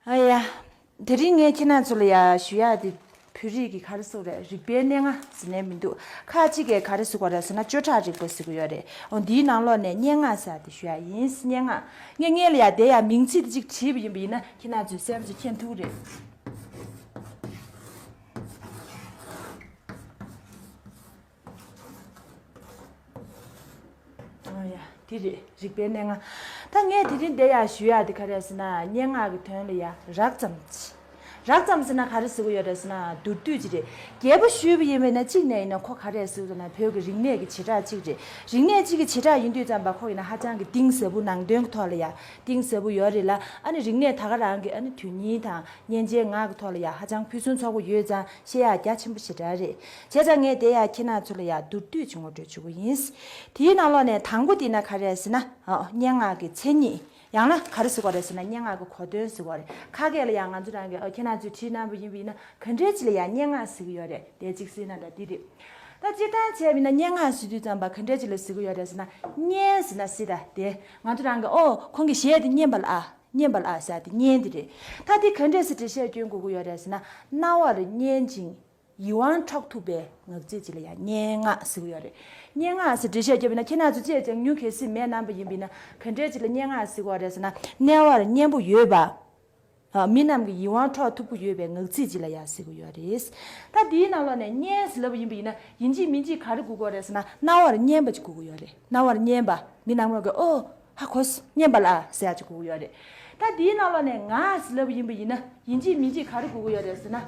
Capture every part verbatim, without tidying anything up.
ཨ་ཡ། དེ་རིང་ངས་ཁྱེད་རང་ཚོ་ལ་ཡ་ཞུ་ཡག་དེ་བོད་རིགས་ཀྱི་ག་རེ་ཟེར་དགོས་རེད། རིག་པའི་གནས་ལྔ་ཟེར་ནས་མི་འདུག་ཁ་ཅིག་གིས་ག་རེ་ཟེར་དགོས་རེད་ཟེར་ན་བཅུ་ཕྲག་རིག་པ་ཟེར་གི་ཡོད་རེད། འོ་འདིའི་ནང་ལོགས་ནས་སྙན་ངག་ཟེར་ཡག་དེ་ཞུ་ཡག་ཡིན། སྙན་ངག་ངས་སྔོན་ལ་ཡ་དེ་ཡ་མིང་ཚིག་དེ་གཅིག་བྲིས་པ་ཡིན་པ་ཡིན་ན་ཁྱེད་རང་ཚོས་གསལ་པོ་ཅིག་མཁྱེན་ཐུབ་ཀྱི་རེད། ཨ་ཡ། དེ་རེད། རིག་པའི་གནས་ལྔ། ད་ངས་དེ་རིང་འདི་ཡ་ཞུ་ཡག་དེ་ག་རེ་ཟེར་ན་སྙན་ངག་གི་དོན་ལ་ཡ་རགས་ཙམ་ཅིག་རགས་ཙམ་ཟེར་ན་ག་རེ་ཟེར་གི་ཡོད་རེད་ཟེར་ན་མདོར་བསྡུས་ཅིག་རེད། རྒྱས་པོ་ཞུས་པ་ཡིན་པས་ན་གཅིག་ནས་ཡིན་ན་ཁོ་ག་རེ་ཟེར་གི་འདུག་ན་བོད་ཀྱི་རིག་གནས་ཀྱི་བྱེ་བྲག་ཅིག་རེད། རིག་གནས་གཅིག་གི་བྱེ་བྲག་ཡིན་དུས་ཙམ་པ་ཁོ་ཡིན་ན་ཧ་ཅང་གི་གཏིང་ཟབ་པོ་ནང་དོན་གྱི་ཐོག་ལ་ཡ་གཏིང་ཟབ་པོ་ཡོད་རེད་ལ། ཨ་ནི་རིག་གནས་ད་ག་རང་གི་ཨ་ནི་དོན་སྙིང་དང་སྙན་འཇེབས་ངག་གི་ཐོག་ལ་ཡ་ཧ་ཅང་ཕུན་སུམ་ཚོགས་པོ་ཡོད་ཙང་བཤད་ཡག་རྒྱ་ཆེན་པོ་ཞེ་དྲག་རེད། བྱས་ཙང་ངས་དེ་ཡ་ཁྱེད་རང་ཚོ་ལ་ཡ་མདོར་བསྡུས་ཅིག་ངོ་སྤྲོད་བྱེད་ཀྱི་ཡིན། དེའི་ནང་ལོགས་ནས་དང་པོ་དེ་ན་ག་རེ་ཟེར་ན། ཨ། སྙན་ངག་གི་མཚན་ཉིད། ཡང་ན་ག་རེ་ཟེར་དགོས་རེད་ཟེར་ན་སྙན་ངག་གི་གོ་དོན་ཟེར་དགོས་རེད། ཁ་སྐད་ལ་ཡང་ང་ཚོ་རང་གི་ཨ་ཁྱེད་རང་ཚོས་བྲིས་གནང་པ་ཡིན་པ་ཡིན་ན་ག་འདྲས་ཅིག་ལ་ཡང་སྙན་ངག་ཟེར་གི་ཡོད་རེད། དེ་གཅིག་ཟེར་ན་འདྲ་འདི་རེད། ད་སྤྱིར་བཏང་བྱས་པ་ཡིན་ན་སྙན་ངག་ཟེར་དུས་ཙམ་པ་ག་འདྲས་ཅིག་ལ་ཟེར་གི་ཡོད་རེད་ཟེར་ན། སྙན་ཟེར་ན་སྲིད་ད་དེ་ང་ཚོ་རང་གི་ཨོ་ཁོང་གི་གཞས་དེ་སྙན་པ་ལ་ཨ། སྙན་པ་ལ་ཟེར་དེ་སྙན་དེ་རེད། ད་དེ་ག་འདྲས་སེ་འགྲེལ་བཤད་སྐྱོན་དགོས་ཀྱི་ཡོད་རེད་ཟེར་ན། རྣ་བར་སྙན་ཅིང་ཡིད་དབང་འཕྲོག་ཐུབ་པའི་ངག་ཚིག་ཅིག་ལ་ཡང་སྙན་ངག་ཟེར་གྱི་ཡོད་རེད། སྙན་ངག་ཟེར་འགྲེལ་བཤད་བརྒྱབ་པ་ཡིན་ན་ཁྱེད་རང་ཚོ་བཅས་ཀྱང་ཉུང་གལ་སྲིད་མེད་སྣང་པ་ཡིན་པ་ཡིན་ན་ག་འདྲས་ཅིག་ལ་སྙན་ངག་ཟེར་གྱི་ཡོད་རེད་ཟེར་ན། རྣ་བར་སྙན་པོ་ཡོད་པ། ཨ། མི་རྣམས་ཀྱི་ཡིད་དབང་འཕྲོག་ཐུབ་ཀྱི་ཡོད་པའི་ངག་ཚིག་ཅིག་ལ་ཡང་ཟེར་གྱི་ཡོད་རེད། ད་འདིའི་ནང་ལོགས་ནས་སྙན་ཟེར་ལབ་པ་ཡིན་པ་ཡིན་ན་ཡིན་གཅིག་མིན་གཅིག་ག་རེ་དགོས་ཀྱི་ཡོད་རེད་ཟེར་ན་རྣ་བར་སྙན་པ་ཅིག་དགོས་ཀྱི་ཡོད་རེད། རྣ་བར་སྙན་པ། མི་རྣམས་ཀྱིས་ཨོ། ཧ་གོ་སོང་། སྙན་པ་ལ་ཟེར་ཡག་ཅིག་དགོས་ཀྱི་ཡོད་རེད། ད་འདིའི་ནང་ལོགས་ནས་ངག་ཟེར་ལབ་པ་ཡིན་པ་ཡིན་ན་ཡིན་གཅིག་མིན་གཅིག་ག་རེ་དགོས་ཀྱི་ཡོད་རེད་ཟེར་ན།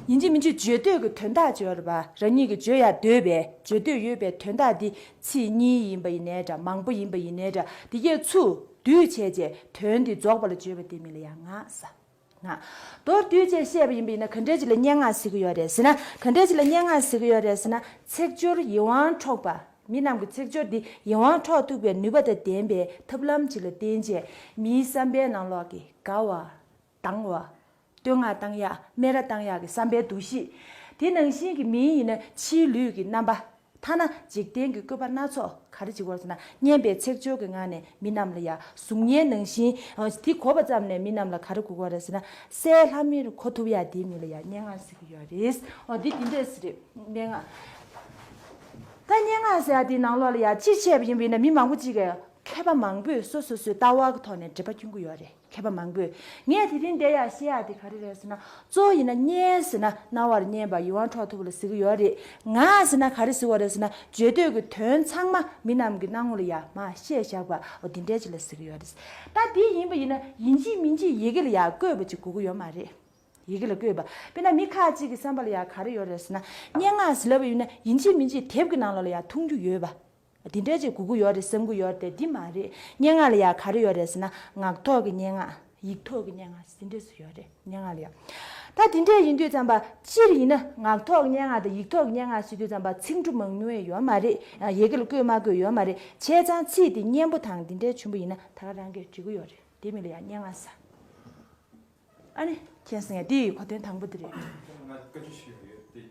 ཡིན་གཅིག་མིན་གཅིག་བརྗོད་འདོད་ཀྱི་དོན་དག་ཅིག་ཡོད་རེད་པ། རང་ཉིད་ཀྱིས་བརྗོད་ཡག་འདོད་པའི་བརྗོད་འདོད་ཡོད་པའི་དོན་དག་འདི་ཚིག་གཉིས་ཡིན་པ་ཡིན་ནའི་འདྲ་མང་པོ་ཡིན་པ་ཡིན་ནའི་འདྲ་འདི་གས་ཚུར་བསྡུས་བྱས་རྗེས་དོན་འདི་རྫོགས་པ་ལ་བརྗོད་པ་དེ་མིང་ལ་ཡང་ངག་ཟེར། ངག་མདོར་བསྡུས་བྱས་བཤད་པ་ཡིན་པ་ཡིན་ན་ག་འདྲས་ཅིག་ལ་སྙན་ངག་ཟེར་གྱི་ཡོད་རེད་ཟེར་ན། ག་འདྲས་ཅིག་ལ་སྙན་ངག་ཟེར་གྱི་ཡོད་རེད་ཟེར་ན། ཚིག་སྦྱོར་ཡིད་དབང་འཕྲོག་པ། མི་རྣམས་ཀྱི་ཚིག་སྦྱོར་འདི་ཡིད་དབང་འཕྲོག་ཐུབ་པའི་ནུས་པ་དང་ལྡན་པའི་ཐབས་ལམ་ཅིག་ལ་བརྟེན་བྱས་མིའི་བསམ་པའི་ནང་ལོགས་ཀྱི་དགའ་བ། སྡང་བ། བསྟོད་བསྔགས་བཏང་ཡག་སྨད་ར་བཏང་ཡག་གི་བསམ་པའི་འདུ་ཤེས། དེ་ནང་བཞིན་གྱི་མིའི་ཡིན་ན་ཕྱིའི་ལུས་ཀྱི་རྣམ་པ། ཐ་ན་འཇིག་རྟེན་གྱི་བཀོད་པ་སྣ་ཚོགས་ག་རེ་བྱེད་དགོས་ཟེར་ན་སྙན་པའི་ཚིག་སྦྱོར་གྱི་ངང་ནས་མི་རྣམས་ལ་ཡང་གཟུགས་བརྙན་ནང་བཞིན་དེ་གོ་བ་ཙམ་ནས་མི་རྣམས་ལ་ག་རེ་དགོས་ཀྱི་རེད་ཟེར་ན་སྲས་ལྷ་མིར་གོ་ཐུབ་ཡག་དེའི་མིང་ལ་ཡང་སྙན་ངག་ཟེར་གྱི་ཡོད་རེད། འོ་འདི་འདི་འདྲས་ཟེར་རེད། སྙན་ངག་ད་སྙན་ངག་ཟེར་ཡག་དེའི་ནང་ལོགས་ལ་ཡང་སྤྱིར་བཤད་པ་ཡིན་པ་ཡིན་ན་མི་མང་པོ་ཅིག་གིས་མཁས་པ་མང་པོས་སོ་སོ་སོའི་ལྟ་བ་གི་ཐོག་ནས་འགྲེལ་པ་སྐྱོན་གྱི་ཡོད་རེད། མཁས་པ་མང་པོས། ངས་དེ་རིང་འདིར་ཡང་བཤད་ཡག་དེ་ག་རེ་རེད་ཟེར་ན། གཙོ་བོ་ཡིན་ན་སྙན་ཟེར་ན་རྣ་བར་སྙན་པ་ཡིད་དབང་འཕྲོག་ཐུབ་པ་ལ་ཟེར་གྱི་ཡོད་རེད། ངག་ཟེར་ན་ག་རེ་ཟེར་བ་རེད་ཟེར་ན་བརྗོད་འདོད་ཀྱི་དོན་ཚང་མ་མི་རྣམས་ཀྱི་སྣང་ངོ་ལ་ཡང་མར་བཤད་བཞག་པ་འོ་དེ་འདྲས་ཅིག་ལ་ཟེར་གྱི་ཡོད་རེད། ད་དེ་ཡིན་པ་ཡིན་ན་ཡིན་གཅིག་མིན་གཅིག་ཡི་གེ་ལ་ཡང་བཀོད་པ་ཅིག་དགོས་ཀྱི་ཡོད་མ་རེད། ཡི་གེ་ལ་བཀོད་པ། དཔེར་ན་མི་ཁ་ཅིག་གི་བསམ་པ་ལ་ཡང་ག་རེ་ཡོད་རེད་ཟེར་ན། སྙན་ངག་ཟེར་ལབ་པ་ཡིན་ན་ཡིན་གཅིག་མིན་གཅིག་དེབ་ཀྱི་ནང་ལོགས་ལ་ཡང་མཐོང་རྒྱུ་ཡོད་པ། འདི་འདྲས་ཅིག་དགོས་ཀྱི་ཡོད་རེད་བསམ་གྱི་ཡོད་རེད་དེ་འདི་མ་རེད། སྙན་ངག་ལ་ཡང་ག་རེ་ཡོད་རེད་ཟེར་ན་ངག་ཐོག་གི་སྙན་ངག་ཡིག་ཐོག་གི་སྙན་ངག་འདི་འདྲས་སུ་ཡོད་རེད་སྙན་ངག་ལ་ཡང་། ད་འདི་འདྲས་ཡིན་དུས་ཙམ་པ་སྤྱིར་ཡིན་ན་ངག་ཐོག་གི་སྙན་ངག་དང་ཡིག་ཐོག་གི་སྙན་ངག་ཟེར་དུས་ཙམ་པ་ཚིག་འབྲུ་མང་ཉུང་ཡང་ཡོད་མ་རེད། ཡི་གེ་ལ་བཀོད་མ་བཀོད་ཡོད་མ་རེད། བྱས་ཙང་ཚིག་དེ་སྙན་པོ་དང་འདི་འདྲས་བྱུང་པ་ཡིན་ན་ད་ག་རང་གིས་འབྲི་གི་ཡོད་རེད། དེ་མིང་ལ་ཡང་སྙན་ངག་ཟེར། ཨ་ནི་མཁྱེན་སོང་ངས་འདི་ཡི་གོ་དོན་དང་པོ་འདི་རེད། ང་བཀའ་འདྲི་ཞུ་ཡག་ཡོད་དེ།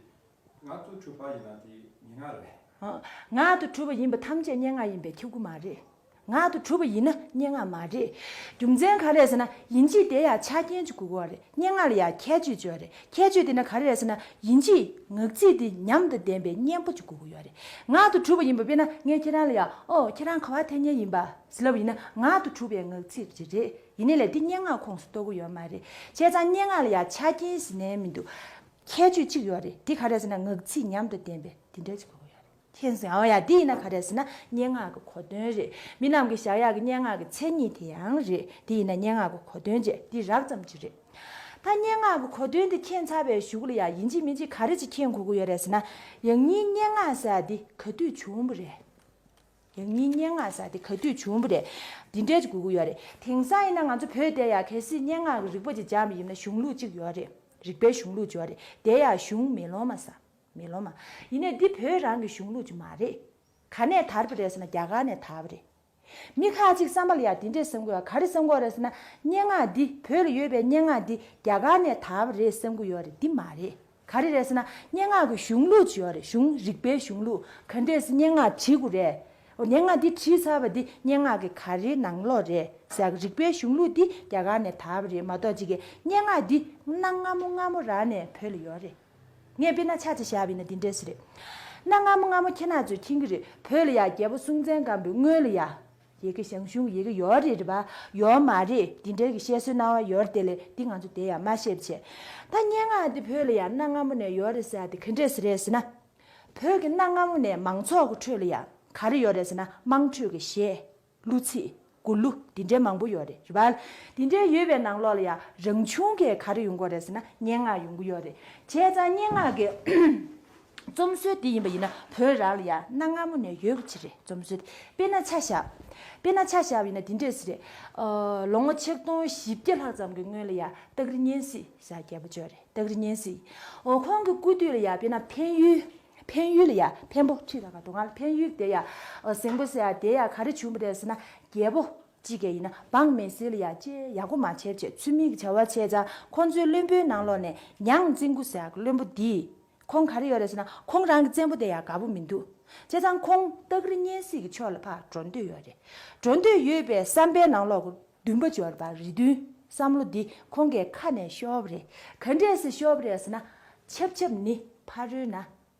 ངག་ཏུ་གྲུབ་པ་ཡིན་ན་དེ་སྙན་ངག་རེད། ཨ། ངག་ཏུ་གྲུབ་པ་ཡིན་པ་ཐམས་ཅད་སྙན་ངག་ཡིན་པས་ཁྱབ་ཀྱི་མ་རེད། ངག་ཏུ་གྲུབ་པ་ཡིན་ན་སྙན་ངག་མ་རེད། རྒྱུ་མཚན་ག་རེ་རེད་ཟེར་ན་ཡིན་གཅིག་དེ་ཡང་ཆ་རྐྱེན་གཅིག་དགོས་ཀྱི་ཡོད་རེད། སྙན་ངག་ལ་ཡང་ཁྱད་ཆོས་གཅིག་ཡོད་རེད། ཁྱད་ཆོས་དེ་ན་ག་རེ་རེད་ཟེར་ན་ཡིན་གཅིག་ངག་ཚིག་དེ་ཉམས་དང་ལྡན་པའི་སྙན་པོ་གཅིག་དགོས་ཀྱི་ཡོད་རེད། ངག་ཏུ་གྲུབ་པ་ཡིན་པ་དཔེར་ན་ངས་ཁྱེད་རང་ལ་ཡང་ཨོ་ཁྱེད་རང་ག་པར་ཐད་མཁན་ཡིན་པ་ཟེར་ལབ་པ་ཡིན་ན་ངག་ཏུ་གྲུབ་པའི་ངག་ཚིག་ཅིག་རེད། ཡིན་ནའི་ལས་འདི་སྙན་ངག་ཁོངས་སུ་གཏོགས་ཀྱི་ཡོད་མ་རེད། བྱས་ཙང་སྙན་ངག་ལ་ཡང་ཆ་རྐྱེན་ཟེར་ནའི་མི་འདུག་ཁྱད་ཆོས་གཅིག་ཡོད་རེད། འདི་ག་རེ་ཟེར་ན་ངག་ཚིག་ཉམས་དང་ལྡན་པའི་འདི་འདྲ་ཅིག་དགོས་ཀྱི་ཡོད་རེད། མཁྱེན་སོང་ཨ། ཡ་འདི་ཡིན་ན་ག་རེ་ཟེར་ན་སྙན་ངག་གི་གོ་དོན་རེད། མི་རྣམས་ཀྱིས་བཞག་ཡག་གི་སྙན་ངག་གི་མཚན་ཉིད་དེ་ཡང་རེད། འདི་ཡིན་ན་སྙན་ངག་གི་གོ་དོན་བཅས་འདི་རགས་ཙམ་ཅིག་རེད། ད་སྙན་ངག་གི་གོ་དོན་འདི་མཁྱེན་ཚར་བའི་གཞུག་ལ་ཡང་ཡིན་གཅིག་མིན་གཅིག་ག་རེ་ཅིག་མཁྱེན་དགོས་ཀྱི་ཡོད་རེད་ཟེར་ན། ཡང་སྙིང་སྙན་ངག་ཟེར་ཡག་འདི་ག་དུས་བྱུང་བ་རེད། ཡང་སྙིང་སྙན་ངག་ཟེར་ཡག་དེ་ག་དུས་བྱུང་བ་རེད། འདི་འདྲའི་ཅིག་དགོས་ཀྱི་ཡོད་རེད། དེང་སང་ཡིན་ན་ང་ཚོ་བོད་དེ་ཡ་གལ་སྲིད་སྙན་ངག་གི་རིག་པ་ཅིག་སྦྱངས་པ་ཡིན་ན་གཞུང་ལུགས་ཅིག་ཡོད་རེད། རིག་པའི་གཞུང་ལུགས་ཅིག་ཡོད་རེད། དེ་ཡ་གཞུང་མེ་ལོང་མ་ཟེར། མེ་ལོང་མ། ཡིན་ནའི་འདི་བོད་རང་གི་གཞུང་ལུགས་ཅིག་མ་རེད། ག་ནས་དར་བ་རེད་ཟེར་ན་རྒྱ་གར་ནས་དར་བ་རེད། མི་ཁ་ཅིག་བསམ་པ་ལ་ཡ་འདི་འདྲས་བསམ་གྱི་ཡོད། ག་རེ་བསམ་གྱི་ཡོད་རེད་ཟེར་ན་སྙན་ངག་འདི་བོད་ལ་ཡོད་པའི་སྙན་ངག་འདི་རྒྱ་གར་ནས་དར་བ་རེད་བསམ་གྱི་ཡོད་རེད། འདི་མ་རེད། ག་རེ་རེད་ཟེར་ན། སྙན་ངག་གི་གཞུང་ལུགས་ཅིག་ཡོད་རེད། གཞུང་། རིག་པའི་གཞུང་ལུགས། ག་འདྲས་སེ་སྙན་ངག་བྲིས་དགོས་རེད། འོ། སྙན་ངག་འདི་བྲིས་ཚར་བ་འདི་སྙན་ངག་གི་ག་རེའི་ནང་ལོགས་རེད་ཟེར་ཡག་གི་རིག་པའི་གཞུང་ལུགས་འདི་རྒྱ་གར་ནས་དར་བ་རེད་མ་གཏོགས། ཅིག་གིས་སྙན་ངག་འདི་གནའ་སྔ་མོ་སྔ་མོ་རང་ནས་བོད་ལ་ཡོད་རེད། ངས་དཔེར་ན་ཆ་ཅིག་བཞག་པ་ཡིན་ན་འདི་འདྲས་སེ་རེད། གནའ་སྔ་མོ་སྔ་མོ་ཁྱེད་རང་ཚོས་མཁྱེན་གྱི་རེད། བོད་ལ་ཡ་རྒྱལ་པོ་སྲོང་བཙན་སྒམ་པོའི་སྔོན་ལ་ཡ། ཡི་གེ། ཞང་ཞུང་གི་ཡི་གེ་ཡོད་རེད་པ། ཡོད་མ་རེད། འདི་འདྲའི་གི་བཤད་སྲོལ་རྣ་བ་ཡོད་རེད་དེ་ལས། འདི་ང་ཚོ་དེ་ཡང་མ་ཤེས་པ་བྱས། ད་སྙན་ངག་འདི་བོད་ལ་ཡང་གནའ་སྔ་མོ་ནས་ཡོད་རེད་ཟེར་ཡ་དེ་ག་འདྲས་སེ་རེད་ཟེར་ན། བོད་ཀྱི་གནའ་སྔ་མོ་ནས་མང་ཚོགས་ཀྱི་ཁྲོད་ལ་ཡང་ག་རེ་ཡོད་རེད་ཟེར་ན། དམངས་ཁྲོད་ཀྱི་གཞས། གླུ་ཚིག། མགུར་གླུ། འདི་འདྲའི་མང་པོ་ཡོད་རེད། རེད་པ། འདི་འདྲའི་ཡོད་པའི་ནང་ལོགས་ལ་ཡང་རང་བྱུང་གི་ག་རེ་ཡོང་གི་ཡོད་རེད་ཟེར་ན། སྙན་ངག་ཡོང་གི་ཡོད་རེད། བྱས་ཙང་སྙན་ངག་གི་རྩོམ་སྲོལ་འདི་ཡིན་པ་ཡིན་ན་བོད་རང་ལ་ཡང་གནའ་སྔ་མོ་ནས་ཡོད་པ་ཅིག་རེད། རྩོམ་སྲོལ་འདི། དཔེར་ན་ཆ་བཞག་དཔེར་ན་ཆ་བཞག་པ་ཡིན་ན་འདི་འདྲས་སེ་རེད། ཨ། ལོ་ངོ་ཆིག་སྟོང་བཞི་བརྒྱ་ལྷག་ཙམ་གྱི་སྔོན་ལ་ཡང་སྟག་རི་གཉན་གཟིགས་ཟེར་རྒྱལ་པོ་ཅིག་ཡོད་རེད། སྟག་རི་གཉན་གཟིགས། འོ། ཁོང་གི་སྐུ་དུས་ལ་ཡང་དཔེར་ན་འཕན་ཡུལ། འཕན་ཡུལ་ལ་ཡང་འཕན་པོ་ཁྲི་ལ་ག་དུ་ང་ལ་འཕན་ཡུལ་དེ་ཡང་། ཨ། ཟེང་པོ་ཟེར་ཡ་དེ་ཡང་ག་རེ་བྱུང་བ་རེད་ཟེར་ན། རྒྱལ་པོ་གཅིག་གིས་ཡིན་ན་འབངས་མི་སེར་ལ་ཡང་ཅིག་ཡག་པོ་མ་བྱས་བྱས། ཚུལ་མིན་གྱི་བྱ་བ་བྱས་ཙང་། ཁོང་ཚོའི་བློན་པོའི་ནང་ལོགས་ནས་ཉང་བཙན་སྐུ་ཟེར་ཡག་གི་བློན་པོ་འདིས། ཁོང་ག་རེ་ཡོད་རེད་ཟེར་ན། ཁོང་རང་གི་བཙན་པོ་དེ་ཡང་དགའ་པོ་མི་འདུག་བྱས་ཙང་ཁོང་སྟག་རི་གཉན་གཟིགས་ཀྱི་ཕྱོགས་ལ་ཕར་འགྲོ་འདོད་ཡོད་རེད། འགྲོ་འདོད་ཡོད་པའི་བསམ་པའི་ནང་ལོགས་ཀྱི་འདུན་པ་ཅིག་ཡོད་རེད་པ། རེ་འདུན། བསམ་བློ་འདི་ཁོང་གི་ཁ་ནས་ཤོར་བ་རེད། ག་འདྲས་སེ་ཤོར་བ་རེད་ཟེར་ན། ཆབ་ཆབ་ནི་ཕ་རོལ་ན།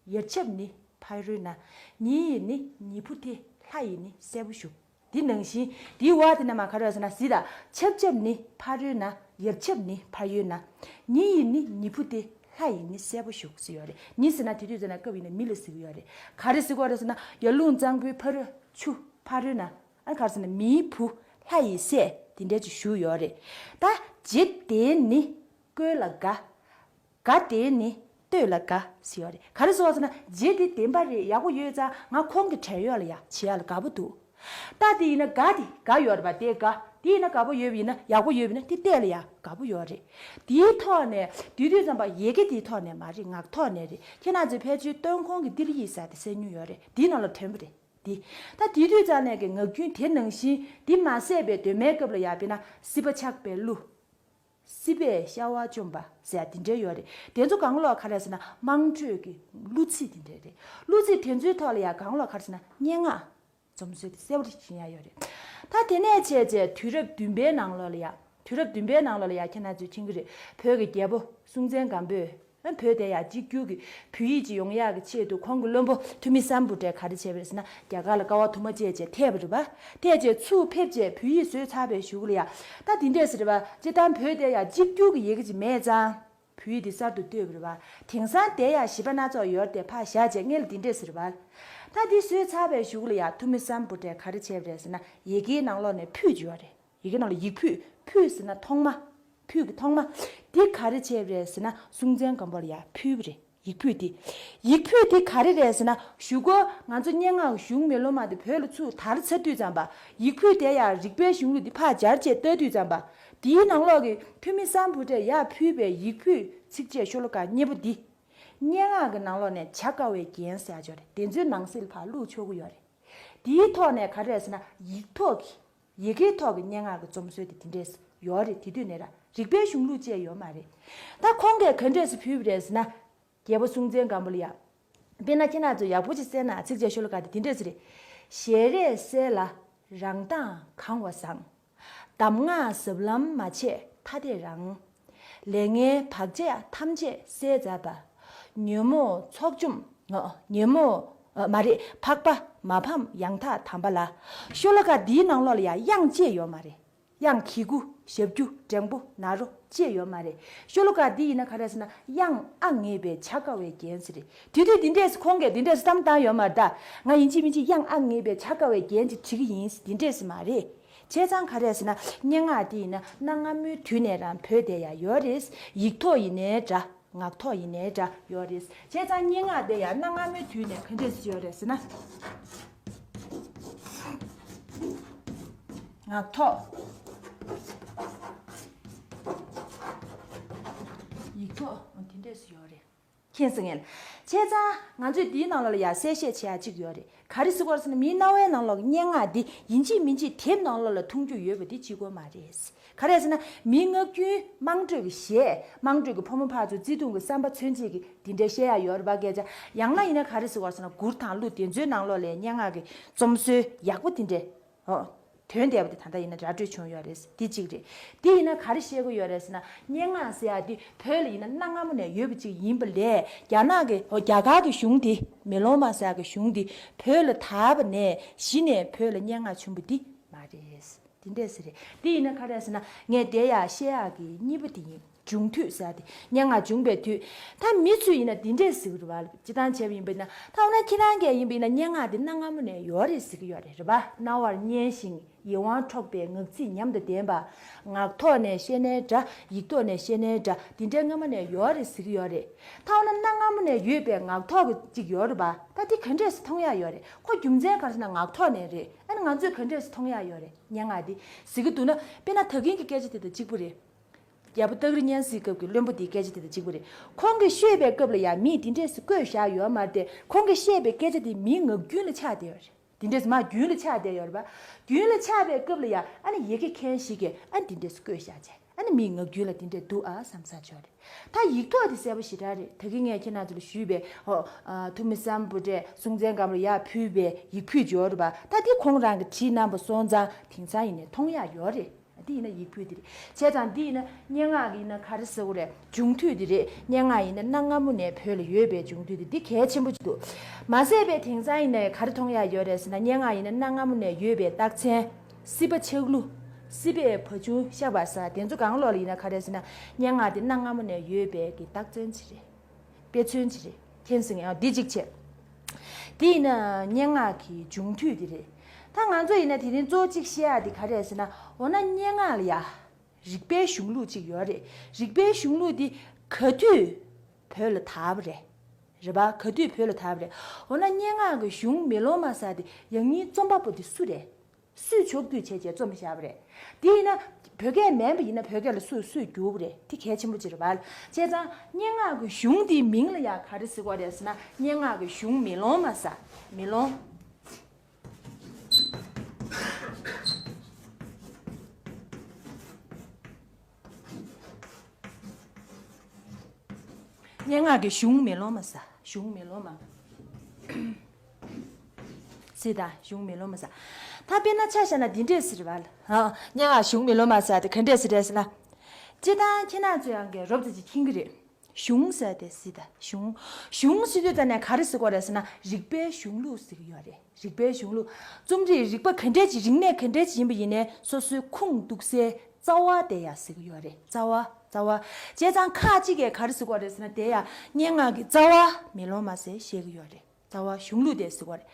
ཡར་ཆབ་ནི་ཕ་རོལ་ན། ཉི་ཡིས་ནི་ཉི་བུ་སྟེ། ལྷ་ཡིས་ནི་སྲས་པོ་ཞུ། འདི་ནང་བཞིན་འདིའི་བར་དེ་ན་མ་ག་རེ་ཟེར་ན། གཟིགས་དང་། ཆབ་ཆབ་ནི་ཕ་རོལ་ན། ཡར་ཆབ་ནི་ཕ་ཡོལ་ན། ཉི་ཡིས་ནི་ཉི་བུ་སྟེ། ལྷ་ཡིས་ནི་སྲས་པོ་ཞུ་ཟེར་ཡོད་རེད། ཉི་ཟེར་ན་དེ་དུས་ཟེར་ན་སྐབས་ཡིན་ན་མི་ལ་ཟེར་གྱི་ཡོད་རེད། ག་རེ་ཟེར་གྱི་ཡོད་རེད་ཟེར་ན། ཡར་ཀླུང་གཙང་པོའི་ཕ་རོལ་ཆུ་ཕ་རོལ་ན། ཨ། ག་རེ་ཟེར་ན། མིའི་བུ་ལྷ་ཡི་སྲས་དེ་འདྲས་ཅིག་ཞུ་ཡོད་རེད། ད་རྗེ་དེ་ནི་བཀོད་ལ་དགའ། དགའ་དེ་ནི་བསྟོད་ལ་དགའ་ཟེར་ཡོད་རེད། ག་རེ་ཟེར་བ་ཟེར་ན། རྗེ་འདི་བདེན་པ་རེད། ཡག་པོ་ཡོད་ཙང་ང་ཁོང་གི་བྲན་གཡོག་ལ་ཡ་བྱེད་ཡ་ལ་དགའ་པོ་འདུག་རྟ་དེ་ཡིན་ན་དགའ། དེ་དགའ་ཡོད་རེད་པ། དེ་དགའ། དེ་ཡིན་ན་དགའ་པོ་ཡོད་པ་ཡིན་ན། ཡག་པོ་ཡོད་པ་ཡིན་ན་དེ་བལྟས་ལ་ཡ་དགའ་པོ་ཡོད་རེད། དེའི་ཐོག་ནས་དེ་དུས་ཙམ་པ་ཡི་གེ་དེའི་ཐོག་ནས་མ་རེད། ངག་ཐོག་ནས་རེད། ཁྱེད་རང་ཚོས་ཕལ་ཆེར་སྟོན་ཁོང་གི་ཏི་ལི་ཡིག་ཟེར་དེ་གསན་མྱོང་ཡོད་རེད། དེའི་ནང་ལ་ཐོན་པ་རེད། དེ། ད་དེ་དུས་ཙམ་ནས་ཀྱི་ངག་རྒྱུན་དེ་ནང་བཞིན་འདི་མ་ཟད་པའི་གདོད་མའི་སྐབས་ལ་ཡ། དཔེར་ན་སྲིད་པ་ཆགས་པའི་གླུ། སྲིད་པའི་ཤ་བ་བཅོམ་པ་ཟེར་ཡ་དེ་འདྲ་ཡོད་རེད། དེ་ཚོ་གང་ལོག་ག་རེ་ཟེར་ན། དམངས་ཁྲོད་ཀྱི་གླུ་ཚིག་དེ་འདྲ་རེད། གླུ་ཚིག་དེ་ཚོའི་ཐོག་ལ་ཡ་གང་ལོག་ག་རེ་ཟེར་ན། སྙན་ངག་རྩོམ་སྲོལ་དེ་གསལ་པོ་ཞིག་ཡ་ཡོད་རེད། ད་དེ་ནས་བྱས་རྗེས་དུས་རབས་བདུན་པའི་ནང་ལོགས་ལ་ཡ། དུས་རབས་བདུན་པའི་ནང་ལོགས་ལ་ཡ། ཁྱེད་རྣམ་ཚོས་མཁྱེན་གྱི་རེད། བོད་ཀྱི་རྒྱལ་པོ་སྲོང་བཙན་སྒམ་པོས། བོད་དེ་ཡ་གཅིག་གྱུར་གྱི་བོད་ཡིག་ཅིག་ཡོང་ཡག་གི་ཆེད་དུ་ཁོང་གི་བློན་པོ་ཐུ་མི་སམ་བྷོ་ཊས་ག་རེ་བྱས་པ་རེད་ཟེར་ན། རྒྱ་གར་ལ་དཀའ་བ་དུ་མ་སྤྱད་བྱས་ཐེབས་པ་རེད་པ། ཐེབས་བྱས་ཚུར་ཕེབས་བྱས་བོད་ཡིག་བཟོས་ཚར་བའི་གཞུག་ལ་ཡ། ད་འདི་འདྲས་ཟེར་བ། སྤྱིར་བཏང་བོད་དེ་ཡ་གཅིག་གྱུར་གྱི་ཡི་གེ་ཅིག་མེད་ཙང་། བོད་ཡིག་འདི་གསར་དུ་བཏོད་པ་རེད་པ། དེང་སང་དེ་ཡ་གཞས་པ་སྣ་ཚོགས་ཡོད་རེད་དེ་ཕར་བཞག་བྱས་སྔོན་ལ་འདི་འདྲས་ཟེར་བ། ད་འདི་བཟོས་ཚར་བའི་གཞུག་ལ་ཡ་ཐུ་མི་སམ་བྷོ་ཊས་ག་རེ་བྱས་པ་རེད་ཟེར་ན། ཡི་གེའི་ནང་ལོགས་ནས་ཕུད་ཅིག་ཡོད་རེད། ཡི་གེ་ནང་ལ་ཡིག་ཕུད། ཕུད་ཟེར་ན་ཐོག་མ། ཕུད་ཀྱི་ཐོག་མ། འདི་ག་རེ་བྱས་པ་རེད་ཟེར་ན། སྲོང་བཙན་སྒམ་པོ་ལ་ཡ་ཕུལ་བ་རེད། ཡིག་ཕུད་འདི། ཡིག་ཕུད་འདི་ག་རེ་རེད་ཟེར་ན། གཞུག་གུ་ང་ཚོ་སྙན་ངག་གཞུང་མེ་ལོང་མ་དེ་བོད་ལ་ཚུར་དར་ཚར་དུས་ཙམ་པ། ཡིག་ཕུད་དེ་ཡ་རིག་པའི་གཞུང་ལུགས་འདི་ཕར་སྦྱར་བྱས་ལྟ་དུས་ཙམ་པ། འདིའི་ནང་ལོགས་ཀྱི་ཐུ་མི་སམ་བྷོ་ཊས་ཡར་ཕུལ་བའི་ཡིག་ཕུད་ཚིགས་བཅད་ཤོ་ལོ་ཀ་གཉིས་པོ་འདི། སྙན་ངག་གི་ནང་ལོགས་ནས་བྱ་དཀའ་བའི་རྒྱན་ཟེར་ཡ་ཅིག་ཡོད་རེད། དེ་ཚོའི་ནང་གསེས་ལ་ཕར་བླུགས་ཆོག་གི་ཡོད་རེད། དེའི་ཐོག་ནས་ག་རེ་རེད་ཟེར་ན། ཡིག་ཐོག་གི། ཡི་གེའི་ཐོག་གི་སྙན་ངག་གི་རྩོམ་སྲོལ་དེ་དེ་འདྲས་ཡོད་རེད། དེ་དུས་ནས་ར་རིག་པའི་གཞུང་ལུགས་བཅས་ཡོད་མ་རེད། ད་ཁོང་གིས་ག་འདྲས་སེ་ཕུལ་བ་རེད་ཟེར་ན། རྒྱལ་པོ་སྲོང་བཙན་སྒམ་པོ་ལ་ཡ། དཔེར་ན་ཁྱེད་རང་ཚོ་ཡག་པོ་ཅིག་གསན་ན། ཚིགས་བཅད་ཤོ་ལོ་ཀ་དེ་དེ་འདྲས་སེ་རེད། ཞལ་རས་གསལ་ལ་རང་མདངས་གང་བ་བཟང་། གདམས་ངག་ཟབ་ལམ་མ་ཆད་ཐ་དད་རང་། ལས་ངན་བག་ཆགས་ཐམས་ཅད་བསལ་མཛད་པ། ཉོན་མོངས་ཚོགས་འཇོམས། ཉོན་མོངས། མ་རེད། འཕགས་པ་མ་ཕམ་ཡང་དག་དམ་པ་ལ། ཤོ་ལོ་ཀ་འདིའི་ནང་ལོགས་ལ་ཡང་དབྱངས་བཅས་ཡོད་མ་རེད། དབྱངས་གི་གུ་ཞབས་ཀྱུ་འགྲེང་པོ་ན་རོ་བཅས་ཡོད་མ་རེད། ཤོ་ལོ་ཀ་འདི་ཡིན་ན་ག་རེ་ཟེར་ན། དབྱངས་ཨ་ངེས་པའི་བྱ་དཀའ་བའི་རྒྱན་ཟེར་རེད། དེ་དུས་འདི་འདྲས་ཁོང་གིས་འདི་འདྲས་བསམ་བཏང་ཡོད་མ་རེད་ད། ང་ཡིན་གཅིག་མིན་གཅིག་དབྱངས་ཨ་ངེས་པའི་བྱ་དཀའ་བའི་རྒྱན་ཅིག་བྲིས་ཀྱི་ཡིན་འདི་འདྲས་མ་རེད། བྱས་ཙང་ག་རེ་ཟེར་ན། སྙན་ངག་འདི་ཡིན་ན་གནའ་སྔ་མོའི་དུས་ནས་རང་བོད་དེ་ཡ་ཡོད་རེད། ཡིག་ཐོག་ཡིན་ནའི་འདྲ། ངག་ཐོག་ཡིན་ནའི་འདྲ་ཡོད་རེད། བྱས་ཙང་སྙན་ངག་དེ་ཡང་གནའ་སྔ་མོའི་དུས་ནས་ག་འདྲས་སེ་ཡོད་རེད་ཟེར་ན། ངག་ཐོག་ཡིག་ཐོག་དེ་འདྲས་སེ་ཡོད་རེད། མཁྱེན་སོང་ངས། བྱས་ཙང་ང་ཚོས་འདིའི་ནང་ལོགས་ལ་ཡང་གསལ་བཤད་བྱེད་ཡ་གཅིག་ཡོད་རེད། ག་རེ་ཟེར་དགོས་ཟེར་ན། མིའི་རྣ་བའི་ནང་ལོགས་ཀྱི་སྙན་ངག་འདི་ཡིན་གཅིག་མིན་གཅིག་དེབ་ནང་ལོགས་ལ་མཐོང་རྒྱུ་ཡོད་པ་འདི་གཅིག་པོ་མ་རེད། ག་རེ་ཟེར་ན་མི་ངག་རྒྱུན་དམངས་ཁྲོད་ཀྱི་གཞས། དམངས་ཁྲོད་ཀྱི་ཕོ་མོ་ཕར་ཚུར་བརྩེ་དུང་གི་བསམ་པ་མཚོན་བྱེད་ཀྱི་འདི་འདྲའི་བཤད་ཡ་ཡོད་རེད་པ། སྐད་ཆ་ཡང་ན་ཡིན་ན་ག་རེ་ཟེར་བ་ཟེར་ན་མགུར་དང་གླུ་དེ་ཚོའི་ནང་ལོགས་ལ་སྙན་ངག་གི་རྩོམ་སྲོལ་ཡག་པོ་དེ་འདྲས། ཨོ། དོན་དེ་བ་དེ་ད་ལྟ་ཡིན་ན་ར་སྤྲོད་བྱུང་ཡོད་རེད། དེ་གཅིག་རེད། དེ་ཡིན་ན་ག་རེ་བཤད་ཀྱི་ཡོད་རེད་ཟེར་ན་སྙན་ངག་ཟེར་ཡ་དེ་བོད་ལ་ཡིན་ན་གནའ་སྔ་མོ་ནས་ཡོད་པ་གཅིག་ཡིན་པ་ལས་རྒྱ་ནག་གི། ཨོ། རྒྱ་གར་གྱི་གཞུང་དེ། མེ་ལོང་མ་ཟེར་ཡ་གི་གཞུང་དེ་བོད་ལ་དར་བ་ནས་གཞི་ནས་བོད་ལ་སྙན་ངག་བྱུང་བ་དེ་མ་རེད། དེ་འདྲས་ཟེར་རེད། དེ་ཡིན་ན་ག་རེ་ཟེར་ན་ངས་དེ་ཡ་བཤད་ཡག་གི་གཉིས་པ་དེ་ཡིན། འབྱུང་དུས་ཟེར་ཏེ་སྙན་ངག་འབྱུང་བའི་དུས། ད་མི་ཚོས་ཡིན་ན་འདི་འདྲས་ཟེར་གི་རེད་བ། སྤྱིར་བཏང་བྱས་པ་ཡིན་པ་ཡིན་ན། ད་འོ་ན་ཁྱེད་རང་གིས་ཡིན་པ་ཡིན་ན་སྙན་ངག་འདི་གནའ་སྔ་མོ་ནས་ཡོད་རེད་ཟེར་གི་ཡོད་རེད། རེད་བ། རྣ་བར་སྙན་ཞིང་ཡིད་དབང་འཕྲོག་པའི་ངག་ཚིག་ཉམས་དང་ལྡན་པ། ངག་ཐོག་ནས་བཤད་ནའི་འདྲ། ཡིག་ཐོག་ནས་བཤད་ནའི་འདྲ། འདི་འདྲའི་སྔ་མོ་ནས་ཡོད་རེད་ཟེར་གི་ཡོད་རེད། ད་འོ་ན་གནའ་སྔ་མོ་ནས་ཡོད་པའི་ངག་ཐོག་གི་ཅིག་ཡོད་རེད་བ། ད་འདི་ག་འདྲས་སེ་མཐོང་ཡག་ཡོད་རེད། ཁོ་རྒྱུ་མཚན་ག་རེ་ཟེར་ན་ངག་ཐོག་ནས་རེད། ཨ་ནི་ང་ཚོས་ག་འདྲས་སེ་མཐོང་ཡག་ཡོད་རེད། སྙན་ངག་འདི་ཟེར་གི་འདུག་ན། དཔེར་ན་ད་གིན་གྱི་སྐད་ཆ་དེ་དང་གཅིག་པ་རེད། རྒྱལ་པོ་སྟག་རི་གཉན་གཟིགས་སྐབས་ཀྱི་བློན་པོ་དེའི་སྐད་ཆ་དེ་དང་གཅིག་པ་རེད། ཁོང་གིས་བཤད་པའི་སྐབས་ལ་ཡང་མིས་དེ་འདྲས་སུ་བཀོད་བཞག་ཡོད་མ་རེད་དེ། ཁོང་གིས་བཤད་པའི་སྐད་ཆ་དེ་མིའི་ངག་རྒྱུན་ལ་ཆགས་བསྡད་ཡོད་རེད། དེ་འདྲས་སུ་མ་རྒྱུན་ལ་ཆགས་བསྡད་ཡོད་རེད་པ། རྒྱུན་ལ་ཆགས་པའི་སྐབས་ལ་ཡང་ཨ་ནི་ཡི་གེ་མཁན་ཞིག་གིས་ཨ་ནི་དེ་འདྲས་སུ་བཀོད་བཞག་བྱས། ཨ་ནི་མིའི་ངག་རྒྱུན་ལ་དེ་འདྲས་འདུག་ཨ་བསམ་ས་ཆོག་རེད། ད་ཡིག་ཐོག་དེ་གསལ་པོ་ཞེ་དྲག་རེད། ད་གིན་ངས་ཁྱེད་རྣམ་ཚོ་ལ་ཞུས་པའི། ཨོ། ཨ། ཐུ་མི་སམ་བྷོ་ཊས་སྲོང་བཙན་སྒམ་པོ་ལ་ཡར་ཕུལ་བའི་ཡིག་ཕུད་ཅིག་ཡོད་རེད་པ། ད་དེ་ཁོང་རང་གིས་བྲིས་གནང་པ་སོང་ཙང་དེང་སང་ཡིན་ནའི་མཐོང་ཡག་ཡོད་རེད། དེ་ཡིན་ན་ཡིག་ཕུད་དེ་རེད། བྱས་ཙང་འདི་ཡིན་ན་སྙན་ངག་གི་ཡིན་ན་ག་རེ་ཟེར་དགོས་རེད། འབྱུང་དུས་དེ་རེད། སྙན་ངག་ཡིན་ན་གནའ་སྔ་མོ་ནས་བོད་ལ་ཡོད་པའི་འབྱུང་དུས་དེ་འདི་གལ་ཆེན་པོ་ཅིག་འདུག་མ་ཟད་པའི་དེང་སང་ཡིན་ནའི་ག་རེ་མཐོང་ཡག་ཡོད་རེད་ཟེར་ན། སྙན་ངག་ཡིན་ན་གནའ་སྔ་མོ་ནས་ཡོད་པའི་རྟགས་མཚན། སྲིད་པ་ཆགས་ལུགས། སྲིད་པའི་བ་བྱུང་ཤ་བ་ཟེར་དེ་ཚོ་གང་ལོག་ལ་ཡིན་ན་ག་རེ་ཟེར་ན་སྙན་ངག་དེ་གནའ་སྔ་མོ་ནས་ཡོད་པའི་གི་རྟགས་མཚན་ཅིག་རེད། དཔེ་མཚོན་ཅིག་རེད། མཁྱེན་སོང་ངས། ཨ། འདི་གཅིག་བྱས། དེ་ཡིན་ན་སྙན་ངག་གི་འབྱུང་དུས་དེ་རེད། ད་ང་ཚོ་ཡིན་ན་དེ་རིང་གཙོ་བོ་གཅིག་བཤད་ཡག་དེ་ག་རེ་རེད་ཟེར་ན། འོ་ན་སྙན་ངག་ལ་ཡ་རིག་པའི་གཞུང་ལུགས་གཅིག་ཡོད་རེད། རིག་པའི་གཞུང་ལུགས་འདི་ག་དུས་བོད་ལ་དར་བ་རེད། རེད་པ། ག་དུས་བོད་ལ་དར་བ་རེད། འོ་ན་སྙན་ངག་གི་གཞུང་མེ་ལོང་མ་ཟེར་དེ་ཡང་སྙིང་རྩོམ་པ་པོ་དེ་སུ་རེད། སུས་ཕྱོགས་བསྡུས་བྱས་བྱས་རྩོམ་བཞག་པ་རེད། དེ་ཡིན་ན་བོད་སྐད་མིན་པ་ཡིན་ན་བོད་སྐད་ལ་སུས་སུས་བསྒྱུར་བ་རེད། དེ་གལ་ཆེན་པོ་ཅིག་རེད་པ། བྱས་ཙང་སྙན་ངག་གི་གཞུང་དེའི་མིང་ལ་ཡང་ག་རེ་ཟེར་དགོས་རེད་ཟེར་ན། སྙན་ངག་གི་གཞུང་མེ་ལོང་མ་ཟེར། མེ་ལོང་། སྙན་ངག་གི་གཞུང་མེ་ལོང་མ་ཟེར། གཞུང་མེ་ལོང་མ་ཟེར། ད་གཞུང་མེ་ལོང་མ་ཟེར། ད་དཔེར་ན་ཆ་བཞག་ན་འདི་འདྲས་ཟེར་བ་ལ། ཨ། སྙན་ངག་གཞུང་མེ་ལོང་མ་ཟེར་དེ་ག་འདྲས་ཟེར་རེད་ཟེར་ན། སྤྱིར་བཏང་ཁྱེད་རྣམ་ཚོ་ཡང་གི་རོབ་ཙམ་ཅིག་མཁྱེན་གི་རེད། གཞུང་ཟེར་དེ་ཟེར། ད་གཞུང་། གཞུང་ཟེར་དུས་ད་ནས་ག་རེ་ཟེར་དགོས་རེད་ཟེར་ན་རིག་པའི་གཞུང་ལུགས་ཟེར་གི་ཡོད་རེད། རིག་པའི་གཞུང་ལུགས། རྩོམ་རིག་རིག་པ་ག་འདྲས་ཅིག་རིག་གནས་ག་འདྲས་ཅིག་ཡིན་པ་ཡིན་ནའི་སོ་སོའི་ཁུངས་གཏུགས་སའི་རྩ་བ་དེ་ཡ་ཟེར་གི་ཡོད་རེད། རྩ་བ། རྩ་བ། བྱས་ཙང་ཁ་ཅིག་གིས་ག་རེ་ཟེར་གི་ཡོད་རེད་ཟེར་ན་དེ་ཡ་སྙན་ངག་གི་རྩ་བ་མེ་ལོང་མ་ཟེར་བཤད་གི་ཡོད་རེད། རྩ་བ་གཞུང་ལུགས་དེ་ཟེར་གི་ཡོད་རེད།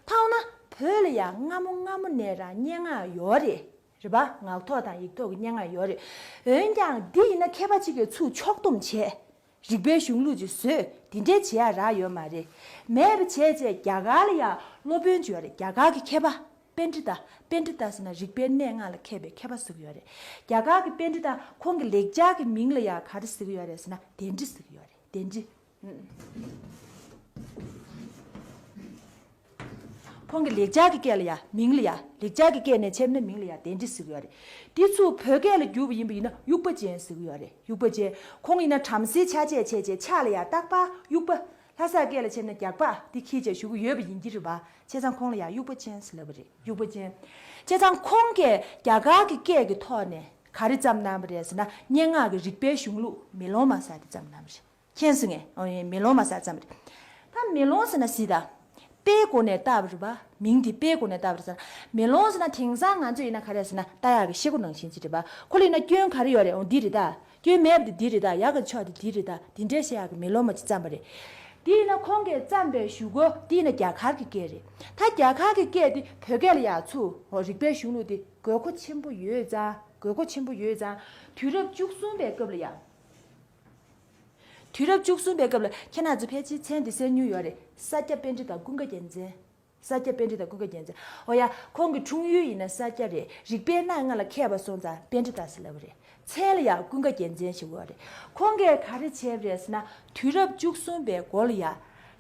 ད་འོ་ན་བོད་ལ་ཡ་སྔ་མོ་སྔ་མོ་ནས་རང་སྙན་ངག་ཡོད་རེད། རེད་པ། ངག་ཐོག་དང་ཡིག་ཐོག་གི་སྙན་ངག་ཡོད་རེད། འོན་ཀྱང་འདི་ཡིན་ན་མཁས་པ་གཅིག་གིས་ཚུར་ཕྱོགས་བསྡོམས་བྱས། རིག་པའི་གཞུང་ལུགས་ཅིག་བཟོས། དེ་འདྲའི་བྱེད་ཡ་རག་ཡོད་མ་རེད། མེད་པ་བྱས་བྱས་རྒྱ་གར་ལ་ཡ་སློབ་དཔོན་ཅིག་ཡོད་རེད། རྒྱ་གར་གྱི་མཁས་པ། པཎྜི་ཏ། པཎྜི་ཏ་ཟེར་ན་རིག་པའི་གནས་ལྔ་ལ་མཁས་པའི་མཁས་པ་ཟེར་གྱི་ཡོད་རེད། རྒྱ་གར་གྱི་པཎྜི་ཏ་ཁོང་གི་ལེགས་སྦྱར་གྱི་མིང་ལ་ཡ་ག་རེ་ཟེར་གྱི་ཡོད་རེད་ཟེར་ན་དཎྜི་ཟེར་གྱི་ཡོད་རེད། དཎྜི། ཁོང་གི་ལེགས་སྦྱར་གྱི་སྐད་ལ་ཡ་མིང་ལ་ཡ། ལེགས་སྦྱར་གྱི་སྐད་ནས་ཕྱེ་ན་མིང་ལ་ཡ་དཎྜི་ཟེར་གྱི་ཡོད་རེད། དེ་ཚུར་བོད་སྐད་ལ་བསྒྱུར་བ་ཡིན་པ་ཡིན་ན་དབྱུག་པ་ཅན་ཟེར་གྱི་ཡོད་རེད། དབྱུག་པ་ཅན། ཁོང་ཡིན་ན་བྲམ་ཟེའི་ཕྱག་རྗེས་བྱས་བྱས་ཕྱག་ལ་ཡ་རྟག་པར་དབྱུག་པ། ལྷ་སའི་སྐད་ལ་བྱས་ན་རྒྱགས་པ་དེ་འཁྱེར་བྱས་བཞུགས་ཀྱི་ཡོད་པ་ཡིན་གྱི་རེད་པ། བྱས་ཙང་ཁོང་ལ་ཡ་དབྱུག་པ་ཅན་ཟེར་ལབ་པ་རེད། དབྱུག་པ་ཅན། བྱས་ཙང་ཁོང་གིས་རྒྱ་གར་གྱི་སྐད་ཀྱི་ཐོག་ནས་ག་རེ་བརྩམས་གནང་བ་རེད་ཟེར་ན་སྙན་ངག་གི་རིག་པའི་གཞུང་ལུགས་མེ་ལོང་མ་ཟེར་དེ་བརྩམས་གནང་བ་རེད། མཁྱེན་སོང་ངས། ཨོ་ཡེ། མེ་ལོང་མ་ཟེར་ཙམ་རེད། ད་མེ་ལོང་ཟེར་ན་ཟེར་ད། དཔེའི་སྒོ་ནས་བཏགས་པ་རེད་པ། མིང་འདི་དཔེའི་སྒོ་ནས་བཏགས་པ་རེད་ཟེར་ན། མེ་ལོང་ཟེར་ན་དེང་སང་ང་ཚོ་ཡིན་ན་ག་རེ་ཟེར་ན་ལྟ་ཡག་གི་ཤེལ་སྒོ་ནང་བཞིན་ཅིག་རེད་པ། ཁོ་ལ་ཡིན་ན་སྐྱོན་ག་རེ་ཡོད་རེད། འོ་འདི་རེད་ད། སྐྱོན་མེད་པ་དེ་འདི་རེད་ད། ཡག་གི་ཕྱོགས་དེ་འདི་རེད་ད། འདི་འདྲའི་བཤད་ཡག་གི་མེ་ལོང་མ་ཅིག་བརྩམས་པ་རེད། དེ་ཡིན་ན་ཁོང་གིས་བརྩམས་པའི་གཞུག་གུ་དེ་ཡིན་ན་རྒྱ་གར་གྱི་སྐད་རེད། ད་རྒྱ་གར་གྱི་སྐད་དེ་བོད་སྐད་ལ་ཡག་ཚུར། འོ་རིག་པའི་གཞུང་ལུགས་དེ་དགོས་མཁོ་ཆེན་པོ་ཡོད་ཙང་། དགོས་མཁོ་ཆེན་པོ་ཡོད་ཙང་། དུས་རབས་བཅུ་གསུམ་པའི་སྐབས་ལ་ཡ། དུས་རབས་བཅུ་གསུམ་པའི་སྐབས་ལ་ཁྱེད་རྣམ་ཚོ་ཕལ་ཆེར་མཚན་འདི་གསན་མྱོང་ཡོད་རེད། ས་སྐྱ་པཎྜི་ཏ་ཀུན་དགའ་རྒྱལ་མཚན། ས་སྐྱ་པཎྜི་ཏ་ཀུན་དགའ་རྒྱལ་མཚན། འོ་ཡ། ཁོང་གི་འཁྲུངས་ཡུལ་ཡིན་ན་ས་སྐྱ་རེད། རིག་པའི་གནས་ལྔ་ལ་མཁས་པ་སོང་ཙང་པཎྜི་ཏ་ཟེར་ལབ་པ་རེད། མཚན་ལ་ཡང་ཀུན་དགའ་རྒྱལ་མཚན་ཞེས་འོ་རེད། ཁོང་གིས་ག་རེ་བྱས་པ་རེད་ཟེར་ན། དུས་རབས་བཅུ་གསུམ་པའི་འགོ་ལ་ཡ།